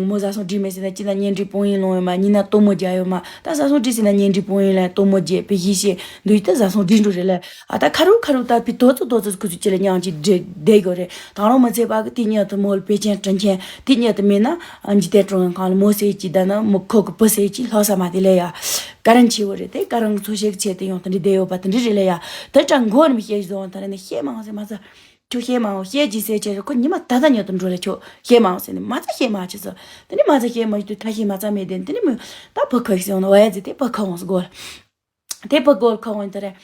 མོ་བཟའ་སོང་འདྲི་མེད་ཟེར་ན། གཅིག་ན་གཉེན་སྒྲིག་དཔང་ཡིག་ལོང་ཡོད་མ། གཉིས་ན་སྟོན་མོ་རྒྱག་ཡོད་མ། ད་བཟའ་སོང་འདྲི་ཟེར་ན་གཉེན་སྒྲིག་དཔང་ཡིག་ལ་སྟོན་མོ་རྒྱག་པའི་གཞི་བྱས་འདུག་ད་བཟའ་སོང་འདྲི་འགྲོ་རེད་ལ། ཨ། ད་ཁ་རུ་ཁ་རུ་ད་བི་དོ་ཚོ་དོ་ཚོ་ཁུ་ཚོ་ཅི་ལ་མཉམ་གཅིག་བསྡད་དགོས་རེད། ད་རུང་མི་ཚེ་བ་གི་དེ་ཉིད་དུ་མོ་ལ་པེ་ཅན་དྲིན་ཆེན་དེ་ཉིད་དུ་མེད་ན། ཨ། འཇིག་རྟེན་སྲུང་ཡོང་ཁང་ལ་མོ་ཟེར་གྱི་ད་ན་མོ་ཁོ་གི་བུ་ཟེར་གྱི་ལྷག་ས་མ་དེ་ལ་ཡ། ཀ་རན་ཆེ་བོ་རེད། དེ་ཀ་རན་གི་འཚོ་བྱེད་ཀྱི་ཆེད་དུ་ཡང་དེ་འདྲ་བསྡད་ཡོད་པ་དེ་འདྲ་རེད་ལ་ཡ། དེ་དྲ་མགོ་ནས་མི་བཤད་བཟོ་འོང་ད་རེད་ནི་བཤད་མང་ཟེར་མ་ཟེར། ཁྱོད་བཤད་མ་འོང་། བཤད་ཀྱིས་ཟེར་བྱས་ཁོ་ཉི་མ་ད་ལྟ་ཉོ་དུ་འགྲོ་ལེ། ཁྱོད་བཤད་མ་འོང་ཟེར་ནས་མ་ཚ་བཤད་མ་ཅི་ཟེར། དེ་ནས་མ་ཚ་བཤད་མ་ཡོད་དུས་ཐ་ཤི་མ་ཚ་མེད་དེ། དེ་ནས་མོས་ད་བུ་ཁ་ཡིས་ཟེར་འོང་ན། འོ་ཡ་ཟེར། དེ་བུ་ཁ་འོང་ཟེར་གོ། དེ་བུ་གོ་ཁ་འོང་ད་རེད།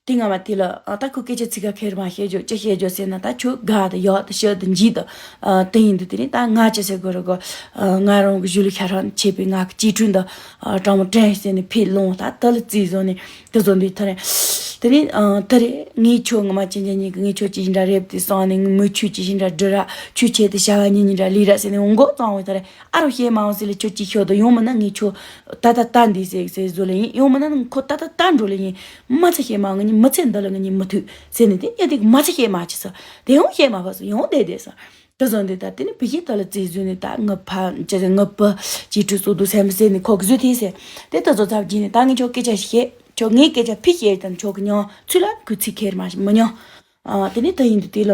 དེ་སྔ་མ་དེ་ལ། ཨ། ད་ཁོ་སྐད་ཆ་ཚིག་ཁ་ཁེར་མ་བཤད་རྒྱུ་ཅི་བཤད་རྒྱུ་ཟེར་ན། ད་ཁྱོད་དགའ་དུ་ཡག་དུ་ཤི་དུ་འཇིག་དུ། ཨ། དེ་ཡིན་དུས་དེ་ནས་ད་ང་ཅི་ཟེར་དགོས་རེད་གོ། ཨ། ང་རང་གི་གཞུག་ལ་ཤ་ཧྲང་ཆེ་བའི་ང་གི་གཅེས་ཕྲུག་འདི། ཨ། དྲང་མོ་དྲན་ཟེར་ནས་ཕེབས་ལོང་། ད་དེ་ལ་རྩིས་བཟོ་ནས། དེ་ཚོ་འདི་ཐ་རེ། དེ་ནས། ཨ། ད་རེ་ངས་ཁྱོད་ངོ་མ་ཅན་ཅན་ཉིད་ཀྱི་ངས་ཁྱོད་ཅི་ཞིག་འདྲ་རེབ་དེ་སོང་ནས། ངས་མོ་ཁྱོད་ཅི་ཞིག་འདྲ་འདྲི་ར། ཁྱོད་ཆེད་དུ་བྱ་བ་ཉིད་ཉིད་འདྲ་ལས་ར་ཟེར་ནས་འོང་མགོ་གཙང་བོ་ད་རེ། ཨ་རོ་བཤད་མ་འོང་ཟེར་ལེ། ཁྱོད་ཅི་ཤོད་དོ། ཡོང་མིན་ན་ངས་ཁྱོད་ད་ད་ད་འདི་ཟེར་ཟེར་བཟོ་ལེ་ཡིན། ཡོང་མིན་ན་ཁོ་ད་ད་ད་འགྲོ་ལེ་ཡིན། མ་ཚ་བཤད་མ། ང་གཉིས་མི་ཚེ་འདི་ལ་ང་གཉིས་མི་ཐུག་ཟེར་ནས། དེ་ཉིད་དེ་མ་ཚ་བཤད་མ་ཅི་ཟེར། དེ་ཡང་བཤད་མ་བ་སོ་ཡང་བསྡད་བསྡད་ཟེར། དེ་ཟོ་འདི་ད་དེ་ནི་བི་ཞིག་ད་ལ་རྩིས་བཟོས་ནས། ད་ངི་ཕ་ཅི་ཟེར། ངི་བུ་གཅེས་ཕྲུག་སོ་དུ་སེམས་ཟེར་ནས་ཁོ་གི་བཟོས་དེ་ཟེར། དེ་ད་ཚོ་ཚབ་བགྱིས་ནས་ད་ངས་ཁྱོད་སྐད་ཆ་ཞིག་བཤད། ཁྱོད་ངའི་སྐད་ཆ་ཕི་བཤད་དང་ཁྱོད་ཀྱི་ཉང་ཚུལ་ལ་ཁོའི་ཚིག་ཁེར་མ་ཞིག་མི་ཉོ། ཨ། དེ་ནས་དེ་ཡིན་དུས་དེ་ལ་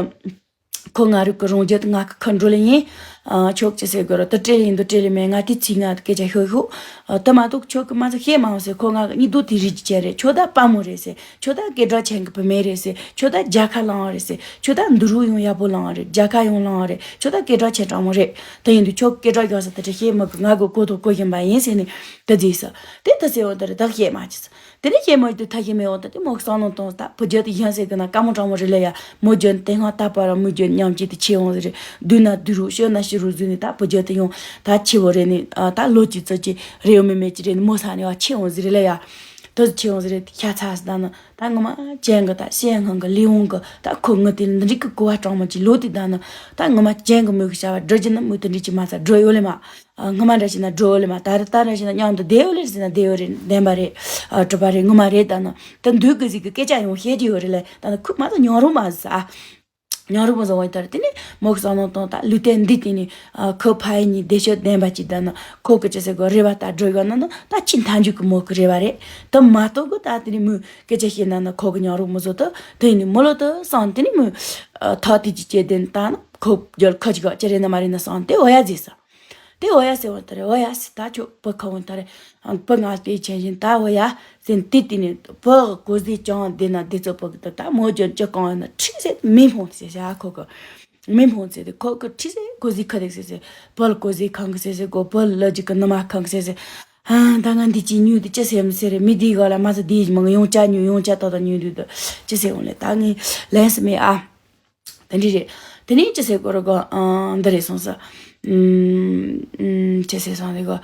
ཁོ་ང་རུ་གི་རང་རྒྱུད་དུ་ང་གི་ཁ་འགྲོ་ལེ་ཡིན། ཨ། ཁྱོད་ཅི་ཟེར་དགོས་ར། དེ་སྤྲེལ་ཡིན་དུ་སྤྲེལ་ལེ་མེད། ང་དེ་ཚིག་ང་སྐད་ཆ་ཤོད་ཤོད། ཨ། དེ་མ་གཏོགས་ཁྱོད་ཀྱི་མ་ཚོ་བཤད་མ་འོང་ཟེར། ཁོ་ང་གི་གཉིས་དུ་དེ་རིགས་ཀྱི་ཅན་རེད། ཁྱོད་ད་དཔའ་མོ་རེད་ཟེར། ཁྱོད་ད་སྐད་གྲགས་ཆེན་གི་བུད་མེད་རེད་ཟེར། ཁྱོད་ད་རྒྱལ་ཁ་བླངས་རེད་ཟེར། ཁྱོད་ད་འདི་རུ་ཡང་ཡག་པོ་བླངས་རེད། རྒྱལ་ཁ་ཡང་བླངས་རེད། ཁྱོད་ད་སྐད་གྲགས་ཆེ་དྲང་མོ་རེད། དེ་ཡིན་དུས་ཁྱོད་སྐད་གྲགས་ཡག་ས་དེ་འདྲ་བཤད་མི་དགོས། ང་གི་གོ་ཐོག་གོ་བཞིན་པ་ཡིན་ཟེར་ནས་དེ་བཟོས་ས། དེ་ད་ཟེར་འོང་ད་རེ་ད་བཤད་མ་ཅི་ཟེར། དེ་ནས་བཤད་མ་ཡོད་དུས་ཐ་ཤི་མེད་འོང་ད། དེ་མོ་བསམ་བློ་གཏོང་ད་བུ་རྒྱུད་དེ་ཡང་ཟེར་གི་ན་དཀའ་མོ་དྲང་མོ་རེད་ལ་ཡ། མོ་རྒྱུད་དེ་སྔ་ད་བར་མོ་རྒྱུད་མཉམ་གཅིག་ཏུ་ཆེ་འོང་ཟེར་རེད། བསྡུ་ན་བསྡུ་རུ་ཤོད་ན་ཤི་རུ་བཟོས་ནས། ད་བུ་རྒྱུད་དེ་ཡང་ད་ཆེ་བོ་རེད་ནས། ཨ། ད་ལོ་གཅིག་ཙམ་གྱི་རེ་ཡོད་མེད་མེད་ཀྱི་རེད་ནས། མོ་ས་ནས་བ་ཆེ་འོང་ཟེར་རེད་ལ་ཡ། དེ་ཚོ་ཆེ་འོང་ཟེར་རེད། ཤ་ཚ་ཟེར་ད་ན། ད་ངོ་མ་ཅན་གི་ད་ཤེས་སྔོན་གི་ལས་འོང་གི། ད་ཁོ་ངི་དེ་འདི་འགྲིག་གི་གོ་བ་དྲང་མོ་ཅིག་ལོ་དེ་ད་ན། ད་ངོ་མ་ཅན་གི་མོ་གི་བྱ་བ་འགྲོ་རྒྱུ་ན་མོ་དེ་འདྲི་ཅི་མ་ཚ་འགྲོ་ཡོད་ལེ་མ། ཨ། སྔ་མ་འདྲ་ཞིག་ན་འགྲོ་ལེ་མ། ད་རེ་ད་འདྲ་ཞིག་ན་མཉམ་དུ་བསྡད་ཡོད་ལེ་ཟེར་ན་བསྡད་ཡོད་རེད། བདེན་པ་རེད། ཨ། གྲུབ་པ་རེད། ངོ་མ་རེད། ད་ན་ད་འདུག་གི་ཟིག་གི་སྐད་ཆ་ཡང་བཤད་ཀྱི་ཡོད་རེད་ལེ། ད་ན་ཁུག་མ་ད་ཉོ་རུ་མ་ཟ། ཨ། ཉོ་རུ་མ་ཟ་བ་ཡིན་ད་རེད། དེ་ནས་མོ་གི་བསམ་བློ་གཏོང་ད་ལུས་རྟེན་འདི་དེ་ནས། ཨ། ཁོ་ཕ་ཡི་ནི་བདེ་སྤྱོད་ལྡན་པ་ཅིག་ད་ན་ཁོ་གི་ཅི་ཟེར་གོ་རེ་བ་ད་འགྲོ་ཡོད་ན་ན་ད་ཅི་མཐའ་མཇུག་གི་མོ་གི་རེ་བ་རེད། ད་མ་གཏོགས་གི་ད་དེ་ནས་མོ་སྐད་ཆ་བཤད་ན་ན་ཁོ་གི་ཉོ་རུ་མ་ཟོ་ད། དེ་ནས་མོ་ལོ་ད་སང་དེ་ནས་མོ། ཨ། ཐག་དེ་ཅི་བྱེད་དེ་ད་ན་ཁོ་རྒྱལ་ཁ་ཅིག་ག་ཅི་རེད་ན་མ་རེད་ན་སང་དེ་འོ་ཡ་ཟེར་ས། དེ་འོ་ཡ་ཟེར་བ་ད་རེད། འོ་ཡ་ཟེར། ད་ཁྱོད་བུ་ཁ་འོང་ད་རེད། བུ་ང་དེ་ཆེན་བཞིན་ད་འོ་ཡ་ཟེར་དེ་དེ་ནས་བུ་གོ་ཟེ་ཅང་དེ་ན་དེ་ཚོ་བུ་གི་ད་ད་མོ་ཅོན་ཅི་གང་ཡོད་ན་ཁྲི་ཟེར་མི་ཕོང་ཟེར་ཟེར། ཨ། ཁོ་གི་མི་ཕོང་ཟེར་དེ་ཁོ་གི་ཁྲི་ཟེར་གོ་ཟེ་ཁ་དེ་ཟེར་ཟེར། བུ་ལ་གོ་ཟེ་ཁང་གི་ཟེར་ཟེར་གོ། བུ་ལ་ལ་ཅིག་གི་ནུ་མ་ཁང་གི་ཟེར་ཟེར། ཨ། ད་ང་འདི་ཅི་ཉོས་དེ་ཅི་ཟེར་མི་ཟེར་རེད། མི་དེའི་ག་ལ་མ་ཟེར་དེའི་མང་ཡོང་ཅ་ཉོས་ཡོང་ཅ་ཏག་ཏག་ཉོས་དུས་དུ་ཅི་ཟེར་འོང་ལེ། ད་ངས་ལན་ཟེར་མེད། ཨ། དེ་འདྲ་རེད། དེ་ནས་ཅི་ཟེར་དགོས་རེད་གོ། ཨང་། འདི་རེད་སོང་ཟེར། ཨུམ། ཨུམ། ཅི་ཟེར་སོང་རེད་གོ།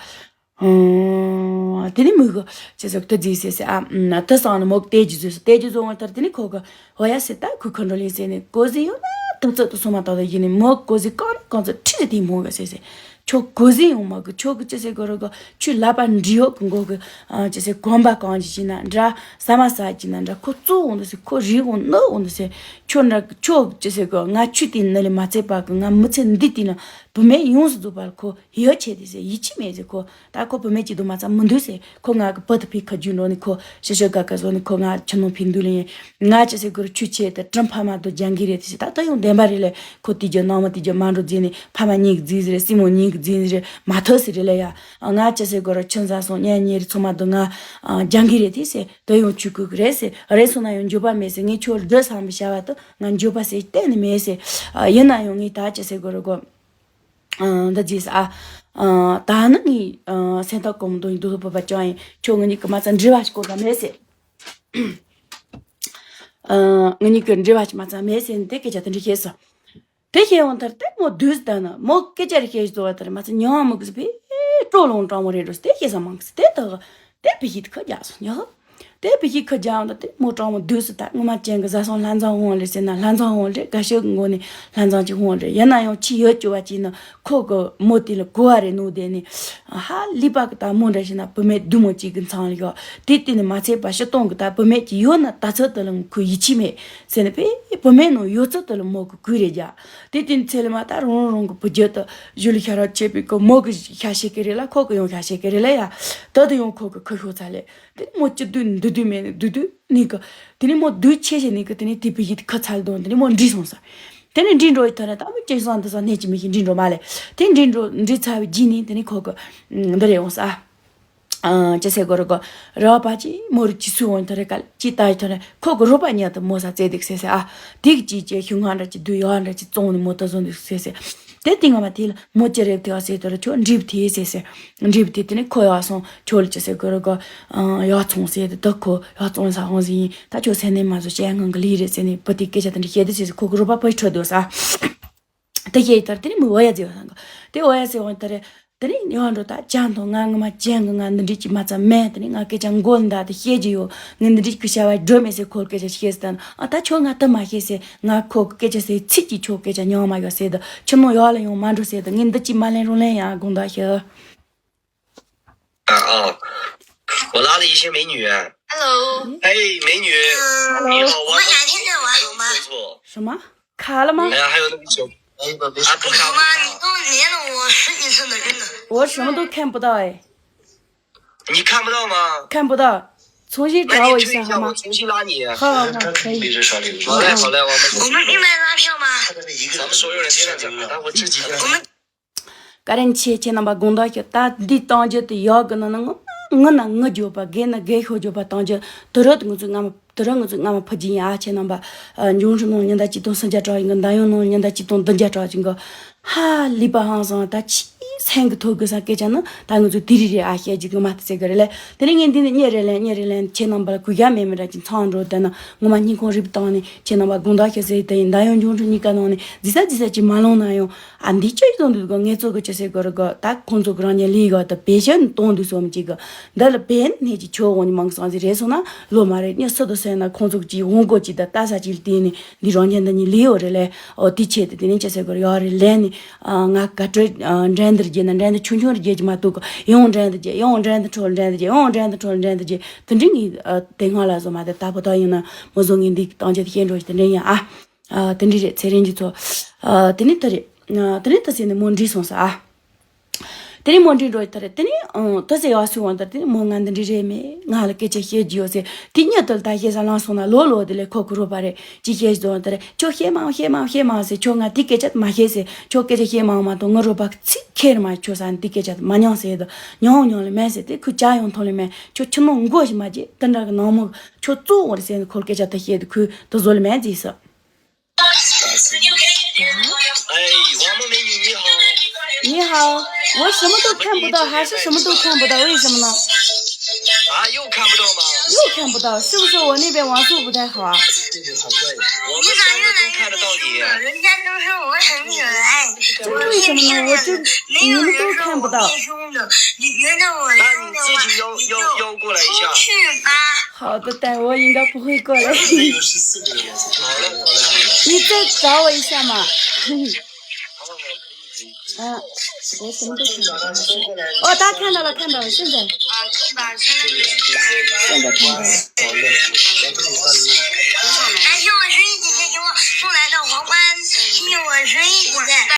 ཨང་། དེ་ནས་མོ་གི་ཅི་ཟེར་དེ་ཟེར་ཟེར། ཨ། ཨུམ། དེ་སོང་ནས་མོ་གི་དེ་ཅི་ཟེར་ཟེར། དེ་ཅི་ཟེར་འོང་ད་དེ་ནས་ཁོ་གི་འོ་ཡ་ཟེར། ད་ཁོ་ཁ་འགྲོ་ལེན་ཟེར་ནས་གོ་ཟེ་ཡོད་ན་དུ་ཚོད་དུ་སོང་མ་ཏག་ཏག་ཡིན་ནས་མོ་གོ་ཟེ་གང་ནས་གང་ཚོད་ཁྲི་ཟེར་དེ་མོ་གི་ཟེར་ཟེར། ཁྱོད་གོ་ཟིན་ཡོང་མ་གི། ཁྱོད་གི་ཅི་ཟེར་གོ་ར་གོ། ཁྱོད་ལབ་པ་འདྲི་ཡོད་གི། མགོ་གི་ཨ་ཅི་ཟེར་གོམ་པ་གང་ཅི་ཅི་ན་འདྲ། ཟ་མ་ཟ་ཅི་ན་འདྲ། ཁོ་བཙོ་འོང་དུ་ཟེར། ཁོ་རིག་འོང་ནུ་འོང་དུ་ཟེར། ཁྱོད་འདྲ་ཁྱོད་ཅི་ཟེར་གོ། ང་ཆུ་དེ་ནི་ལས་མ་ཚད་པ་གི། ང་མི་ཚེ་འདི་དེ་ན་བུད་མེད་ཡོངས་སུ་རྫོགས་པར་ཁོ་ཡིད་ཆེས་དེ་ཟེར། ཡིད་ཆེས་མེད་ཟེར། ཁོ་ད་ཁོ་བུད་མེད་ཅིག་དུ་མ་ཚང་མི་འདུག་ཟེར། ཁོ་ང་གི་བུ་དུ་ཕི་ཁ་རྒྱུ་འགྲོ་ནི། ཁོ་ཤི་ཤི་ག་ག་བཟོ་ནི། ཁོ་ང་ཆུ་ནང་ཕི་འདུག་ལེ། ང་ཅི་ཟེར་གོ་ར། ཆུ་ཆེ་དེ་གྲིམ་ཕ་མ་དུ་ལྗང་གི་རེད་དེ་ཟེར། ད་ད་ཡོང་བདེན་པ་རེད་ལེ། ཁོ་དེ་རྒྱུ་ནང་མ་དེ་རྒྱུ་མ་འགྲོ་རྫི་ནི། ཕ་མ་གཉིས་ཀྱི་རྫི་ཟེར། སྲིང་མོ་གཉིས་ཀྱི་རྫི་ཟེར། མ་ཐོས་ཟེར་རེད་ལེ་ཡ། ང་ཅི་ཟེར་གོ་ར། ཆུ་འཛའ་སོང་ཉལ་ཉལ་རེད། ཚང་མ་དུ་ང་ལྗང་གི་རེད་དེ་ཟེར། དེ་ཡོང་ཆུ་ཁུག་གི་རེད་ཟེར། རེད་སོང་ན་ཡང་འགྱོད་པ་མེད་ཟེར། ངས་ཁྱོད་འདྲི་བསམ་པའི་བྱ་བ་དུ་ང་འགྱོད་པ་ཟེར་གཏན་ནས་མེད་ཟེར། ཡིན་ན་ཡང་ངས་ད་ཅི་ཟེར་གོ་ར་གོ། ཨ། འདི་རྗེས་ཨ། ཨ། ད་ནི་ངས་ཨ། སེམས་ཐག་གོམ་དོན་འདུག་བོད་པ་ཅང་ཡིན། ཁྱོད་ངེད་གཉིས་ཀྱི་མ་རྩ་འབྲེལ་བ་ཞིག་གོ་ད་མེད་ཟེར། ཨ། ངེད་གཉིས་ཀྱི་འབྲེལ་བ་ཞིག་མ་རྩ་མེད་ཟེར་ནས་དེ་སྐད་ཆ་དེ་འདྲ་བཤད་སོང་། དེ་བཤད་ཡོང་དར་དེ་མོ་བདུད་ཟེར་ད་ནི་མོ་སྐད་ཆ་རེ་བཤད་བཟོ་བ་དར་མ་རྩ་ཉང་མི་གི་ཟེར། བེ་སྤྲོ་ལོང་དྲང་མོ་རེད་འགྲོ་ཟེར། དེ་བཤད་ས་མང་གི་ཟེར། དེ་དག་དེ་བེ་ཤི་དེ་ཁ་རྒྱག་སོང་ཉག་དེ་བེ་ཤི་ཁ་རྒྱག་འོང་ད་དེ་མོ་དྲང་མོ་བདུད་ཟེར། ད་ངོ་མ་ཅན་གི་བཟའ་སོང་ལྷ་མཛངས་འོང་ལེ་ཟེར་ན་ལྷ་མཛངས་འོང་ལེ། དགའ་ཤོས་ཀྱི་མགོ་ནས་ལྷ་མཛངས་ཅིག་འོང་ལེ། ཡིན་ན་ཡང་ཆི་ཡོད་ཅོ་བ་ཅིག་ནི་ཁོ་གི་མོ་དེ་ལ་གོ་བ་རེ་ནོ་དེ་ནི་ཧ་ལི་པ་གི་ད་མོ་འདྲ་ཞིག་ན་བུད་མེད་བདུད་མོ་གཅིག་གི་མཚང་ལ་ཡོད། དེ་དེ་ནི་མ་ཚད་པ་ཕྱི་སྟོང་གི་ད་བུད་མེད་ཀྱི་ཡོད་ན་ད་ཚོད་དུ་ལ་ཁོ་ཡིད་ཆེས་མེད་ཟེར་ནི་བེ་བུད་མེད་ནང་ཡོད་ཚོད་དུ་ལ་མོ་གི་གུས་རེ་རྒྱག་དེ་དེ་ནི་ཚེ་ལ་མ་ད་རང་རང་གི་བུ་རྒྱུད་དུ་གཞུ་ལ་ཤ་ར་བྱེད་པའི་གི་མོ་གི་ཤ་ཤེས་ཀི་རེད་ལ། ཁོ་གི་ཡང་ཤ་ཤེས་ཀི་རེད་ལ་ཡ། ད་དུ་ཡང་ཁོ་གི་ཁུ་ཤོ་ཚ་ལེ། དེ་ནི་མོ་སྐྱིད་སྡུག་འདུག་སྡུག་མེད་ནི་སྡུག་སྡུག་ནི་གི། དེ་ནི་མོ་སྡུག་ཆེ་ཞེ་ནི་གི། དེ་ནི་དེ་བི་ཡིད་ཁ་ཚལ་དོན་དེ་ནི་མོ་འདྲི་སོང་ས། དེ་ནི་འདྲི་འགྲོ་ཡི་ཐ་རེ་ད་མི་ཅེ་སང་དེ་སང་སྣེ་ཅི་མི་ཤི་འདྲི་འགྲོ་མ་ལེ། དེ་འདྲི་འགྲོ་འདྲི་ཚ་བའི་རྗེས་ནི་དེ་ནི་ཁོ་གི་འདི་རེ་འོང་ས། ཨ། ཅི་ཟེར་གོ་རེ་གོ། ར་བ་ཅི་མོ་རུ་ཅི་སུ་འོང་ཐ་རེ་གལ་ཅི་ལྟ་ཡི་ཐ་རེ་ཁོ་གི་རོ་པ་ཉལ་དུ་མོ་ས་ཙེ་དེ་ཟེར་ཟེར་ཨ། དེ་གི་ཅི་ཅེ་ཤུ་ང་འདྲ་ཅི་དུ་ཡོ་འདྲ་ཅི་བཙོང་ནི་མོ་ད་བཟོ་འདུག་ཟེར་ཟེར། དེ་སྟེང་ང་མ་དེ་ལ་མོ་ཅི་རེད་དེ་ཨ་ཟེར་དེ་ལ་ཁྱོད་འགྲིབ་དེ་ཟེར་ཟེར། འགྲིབ་དེ་དེ་ནི་ཁོ་ཡོ་སོང་ཁྱོད་ལ་ཅི་ཟེར་གོ་རེ་གོ། ཨ། ཡོ་ཚོང་ཟེར་དེ་ད་ཁོ་ཡོ་ཚོང་ས་ཧོང་ཟིན་ཡིན། ད་ཁྱོད་སེ་ནས་མ་བཟོ་བྱས་ངང་གི་ལི་རེད་ཟེར་ནས་བུ་དེ་སྐད་ཆ་དེ་འདྲ་བཤད་དེ་ཟེར་ཟེར་ཁོ་གི་རོ་པ་ཕར་འཕྲོད་འདུག་ས། དེ་བཤད་ཡི་ཐར་དེ་ནི་མི་འོ་ཡ་ཟེར་བ་སང་གི། དེ་འོ་ཡ་ཟེར་བ་ཐར། དེ་ནི་ཡོང་འགྲོ་ད་ཅང་དང་ང་ངི་མ་ཅན་གི་ང་འདི་འདྲི་ཅི་མ་ཚ་མེད། དེ་ནི་ང་སྐད་ཆ་མགོ་ལ་འདའ་དེ་བཤད་ཀྱི་ཡོད། ངི་འདི་འདྲི་ཀི་བྱ་བ་སྒྲོ་མེད་ཟེར་ཁོ་སྐད་ཆ་བཤད་ཟེར་ད་ན་ཨ་ད་ཁྱོད་ང་ད་མ་བཤད་ཟེར། ང་ཁོ་གི་སྐད་ཆ་ཟེར་ཚིག་གཅིག་ཁྱོད་སྐད་ཆ་ཉོ་མ་ཡོད་ཟེར་ད་ཁྱོད་མོ་ཡོག་ལ་ཡོང་མ་འགྲོ་ཟེར་ད་ངི་འདི་ཅི་མ་ལེན་རུང་ལེན་ཡ་དགོངས་དག་ཞུ། 啊啊，我拉了一些美女。Hello。哎，美女，你好，我们哪天再玩好吗？不错。什么？卡了吗？哎呀，还有那个小，啊，不卡，不卡。你都连了我十几次了，真的。我什么都看不到哎。你看不到吗？看不到，重新找我一下好吗？那你退一下，我重新拉你。好好好，可以。好嘞，好嘞，我们我们另外拉票吗？咱们所有人都在这儿，我们 བཀའ་དྲིན་ཆེ། ཁྱེད་རྣམ་པ་དགོངས་དག་ཞུ། ད་འདི་གཏམ་རྒྱུད་དེ་ཡག་གི་ནང་ན་ངོ་མ་ངུ་ན་ངུ་རྒྱུ་བ། དགའ་ན་དགའ་ཤོར་རྒྱུ་བ་གཏམ་རྒྱུད་དེ་རུ་ང་ཚོ་སྔ་མ་དེ་རུ་ང་ཚོ་སྔ་མ་ཕུལ་རྒྱུ་ཡིན་ཨ། ཁྱེད་རྣམ་པ་འབྱུང་འཕྲིན་ནང་ཉི་ཟླ་གཅིག་སྟོང་སུམ་བརྒྱ་གྲངས་ཡིན་གི། འདམ་གཡོག་ནང་ཉི་ཟླ་གཅིག་སྟོང་བདུན་བརྒྱ་གྲངས་ཡིན་གི། ཧ་ལས་པ་ཧང་སང་ད་ཆི་སེང་གི་ཐོག་གི་ས་སྐད་ཆ་ནི་ད་ང་ཚོ་དེ་རིགས་རེད་ཨ། བཤད་རྒྱུ་གི་མ་ཐུག་ཟེར་གི་རེད་ལེ། དེ་ནས་ངས་འདི་ནས་གཉིས་རེ་ལན་གཉིས་རེ་ལན་ཁྱེད་རྣམ་པ་ལ་གུས་ཞབས་མེད་མི་འདྲ་ཅིག་ཚང་འགྲོ། དེ་ན་ངོ་མ་སྙིང་ཁོང་རུས་པ་བཏང་ནས་ཁྱེད་རྣམ་པ་དགོངས་དག་ཞུ་ཟེར། དེ་ཡིན་འདམ་གཡོག་འབྱུང་འཕྲིན་གཉིས་ཀ་ནང་ནས་རྫི་ས་རྫི་ས་ཅིག་མ་ལོང་ན་ཡང་། ཨ་འདི་ཅི་ཡིན་འདུག་གོ། ངེད་ཚོ་གི་ཅི་ཟེར་དགོས་རེད་གོ། ད་ཁོང་ཚོ་གི་རང་ཉིད་ལས་ཀ་ད་བེད་སྤྱོད་གཏོང་འདུག་སོམ་ཅིག་གི། འདི་ལ་བེད་ནས་ཀྱི་ཆོས་འོང་ཉི་མང་གི་སང་ཟིག་རེད་སོང་ན་ལོ་མ་རེད། ཉི་སུ་དུ་སེ་ན་ཁོང་ཚོ་གི་ཅིག་འོང་གོ་ཅིག་ད་ལྟ་ས་ཅིག་ལ་བལྟས་ནས་འདི་རང་ཉིད་འདི་ཉིད་ལས་ཡོད་རེད་ལས། ཨོ་དེ་ཆེད་དུ་དེ་ནས་ཅི་ཟེར་དགོས་རེད། ཡོད་རེད་ལས་ནས་ང་ག་ཏྲོ་འགྲན་བསྡུར་རྒྱས་ན་འགྲན་བསྡུར་ཆུང་ཆུང་རེ་རྒྱས་ཀྱི་མ་གཏོགས་གི་ཡང་འགྲན་བསྡུར་རྒྱས་ཡང་འགྲན་བསྡུར་ཁྲོད་འགྲན་བསྡུར་རྒྱས་ཡང་འགྲན་བསྡུར་ཁྲོད་འགྲན་བསྡུར་རྒྱས། དེ་འདྲ་ངས་དེ་སྔ་ལ་བཟོ་མ་དེ་ད་བུ་ད་ཡིན་ན་མོ་བཟོ་ངས་འདི་གཏམ་རྒྱུད་བཤད་འགྲོ་ཞིག་དེ་འདྲ་ཡིན་ཨ། ཨ། དེ་འདྲ་རེད། ཚེ་རིང་གི་ཚོ། ཨ། དེ་ནས་ད་རེད། ཨ། དེ་ནས་ད་ཟེར་ནས་མོ་འདྲི་སོང་ས་ཨ། དེ་ནས་མོ་འདྲི་འགྲོ་ཡི་ད་རེད། དེ་ནས་ཨང་ད་ཟེར་ཡག་སུ་འོང་ད་རེད། དེ་ནས་མོ་ང་འདི་འདྲ་རེད་མེད་ང་ལ་སྐད་ཆ་བཤད་རྒྱུ་ཡོད་ཟེར། དེ་གཉིད་དུ་ད་བཤད་ས་ལངས་སོང་ན་ལོ་ལོ་དེ་ལས་ཁོ་ཁུ་རུ་པ་རེད་ཅི་བཤད་སོང་ད་རེད། ཁྱོད་བཤད་མང་བཤད་མང་བཤད་མང་ཟེར། ཁྱོད་ང་དེ་སྐད་ཆ་མ་བཤད་ཟེར། ཁྱོད་སྐད་ཆ་བཤད་མང་མ་གཏོང་ངུ་རུ་པ་ཚིག་ཁེར་མ་ཁྱོད་ས་འདི་སྐད་ཆ་མ་མྱང་ཟེར་དུ་མྱང་མྱང་ལ་མེད་ཟེར། དེ་ཁུ་ཅག་ཡོང་ཐོང་ལ་མེད། ཁྱོད་ཁྱི་ནོ་མགོ་ཞིག་མ་བརྗེད། དེ་འདྲ་གི་ནང་མོ་ཁྱོད་གཙོ་བོ་རེད་ཟེར་ནས་ཁོ་ལ་སྐད་ཆ་དེ་བཤད་དུ་ཁུ་དེ་བཟོ་ལ་མེད་ཟེར་ས། 哎，王梦美女，你好。你好，我什么都看不到，还是什么都看不到，为什么呢？啊，又看不到吗？又看不到，是不是我那边网速不太好啊？我们三个都看得到你。人家都说我很可爱，这为什么呢？我这，你们都看不到。那你自己要要要过来一下。好的，但我应该不会过来。你再找我一下嘛。啊，我什么都看不到。哦，大家看到了，看到了，现在。啊，看到了，现在有。现在看到了。来，让我声音姐姐给我送来的皇冠，谢谢我声音姐姐。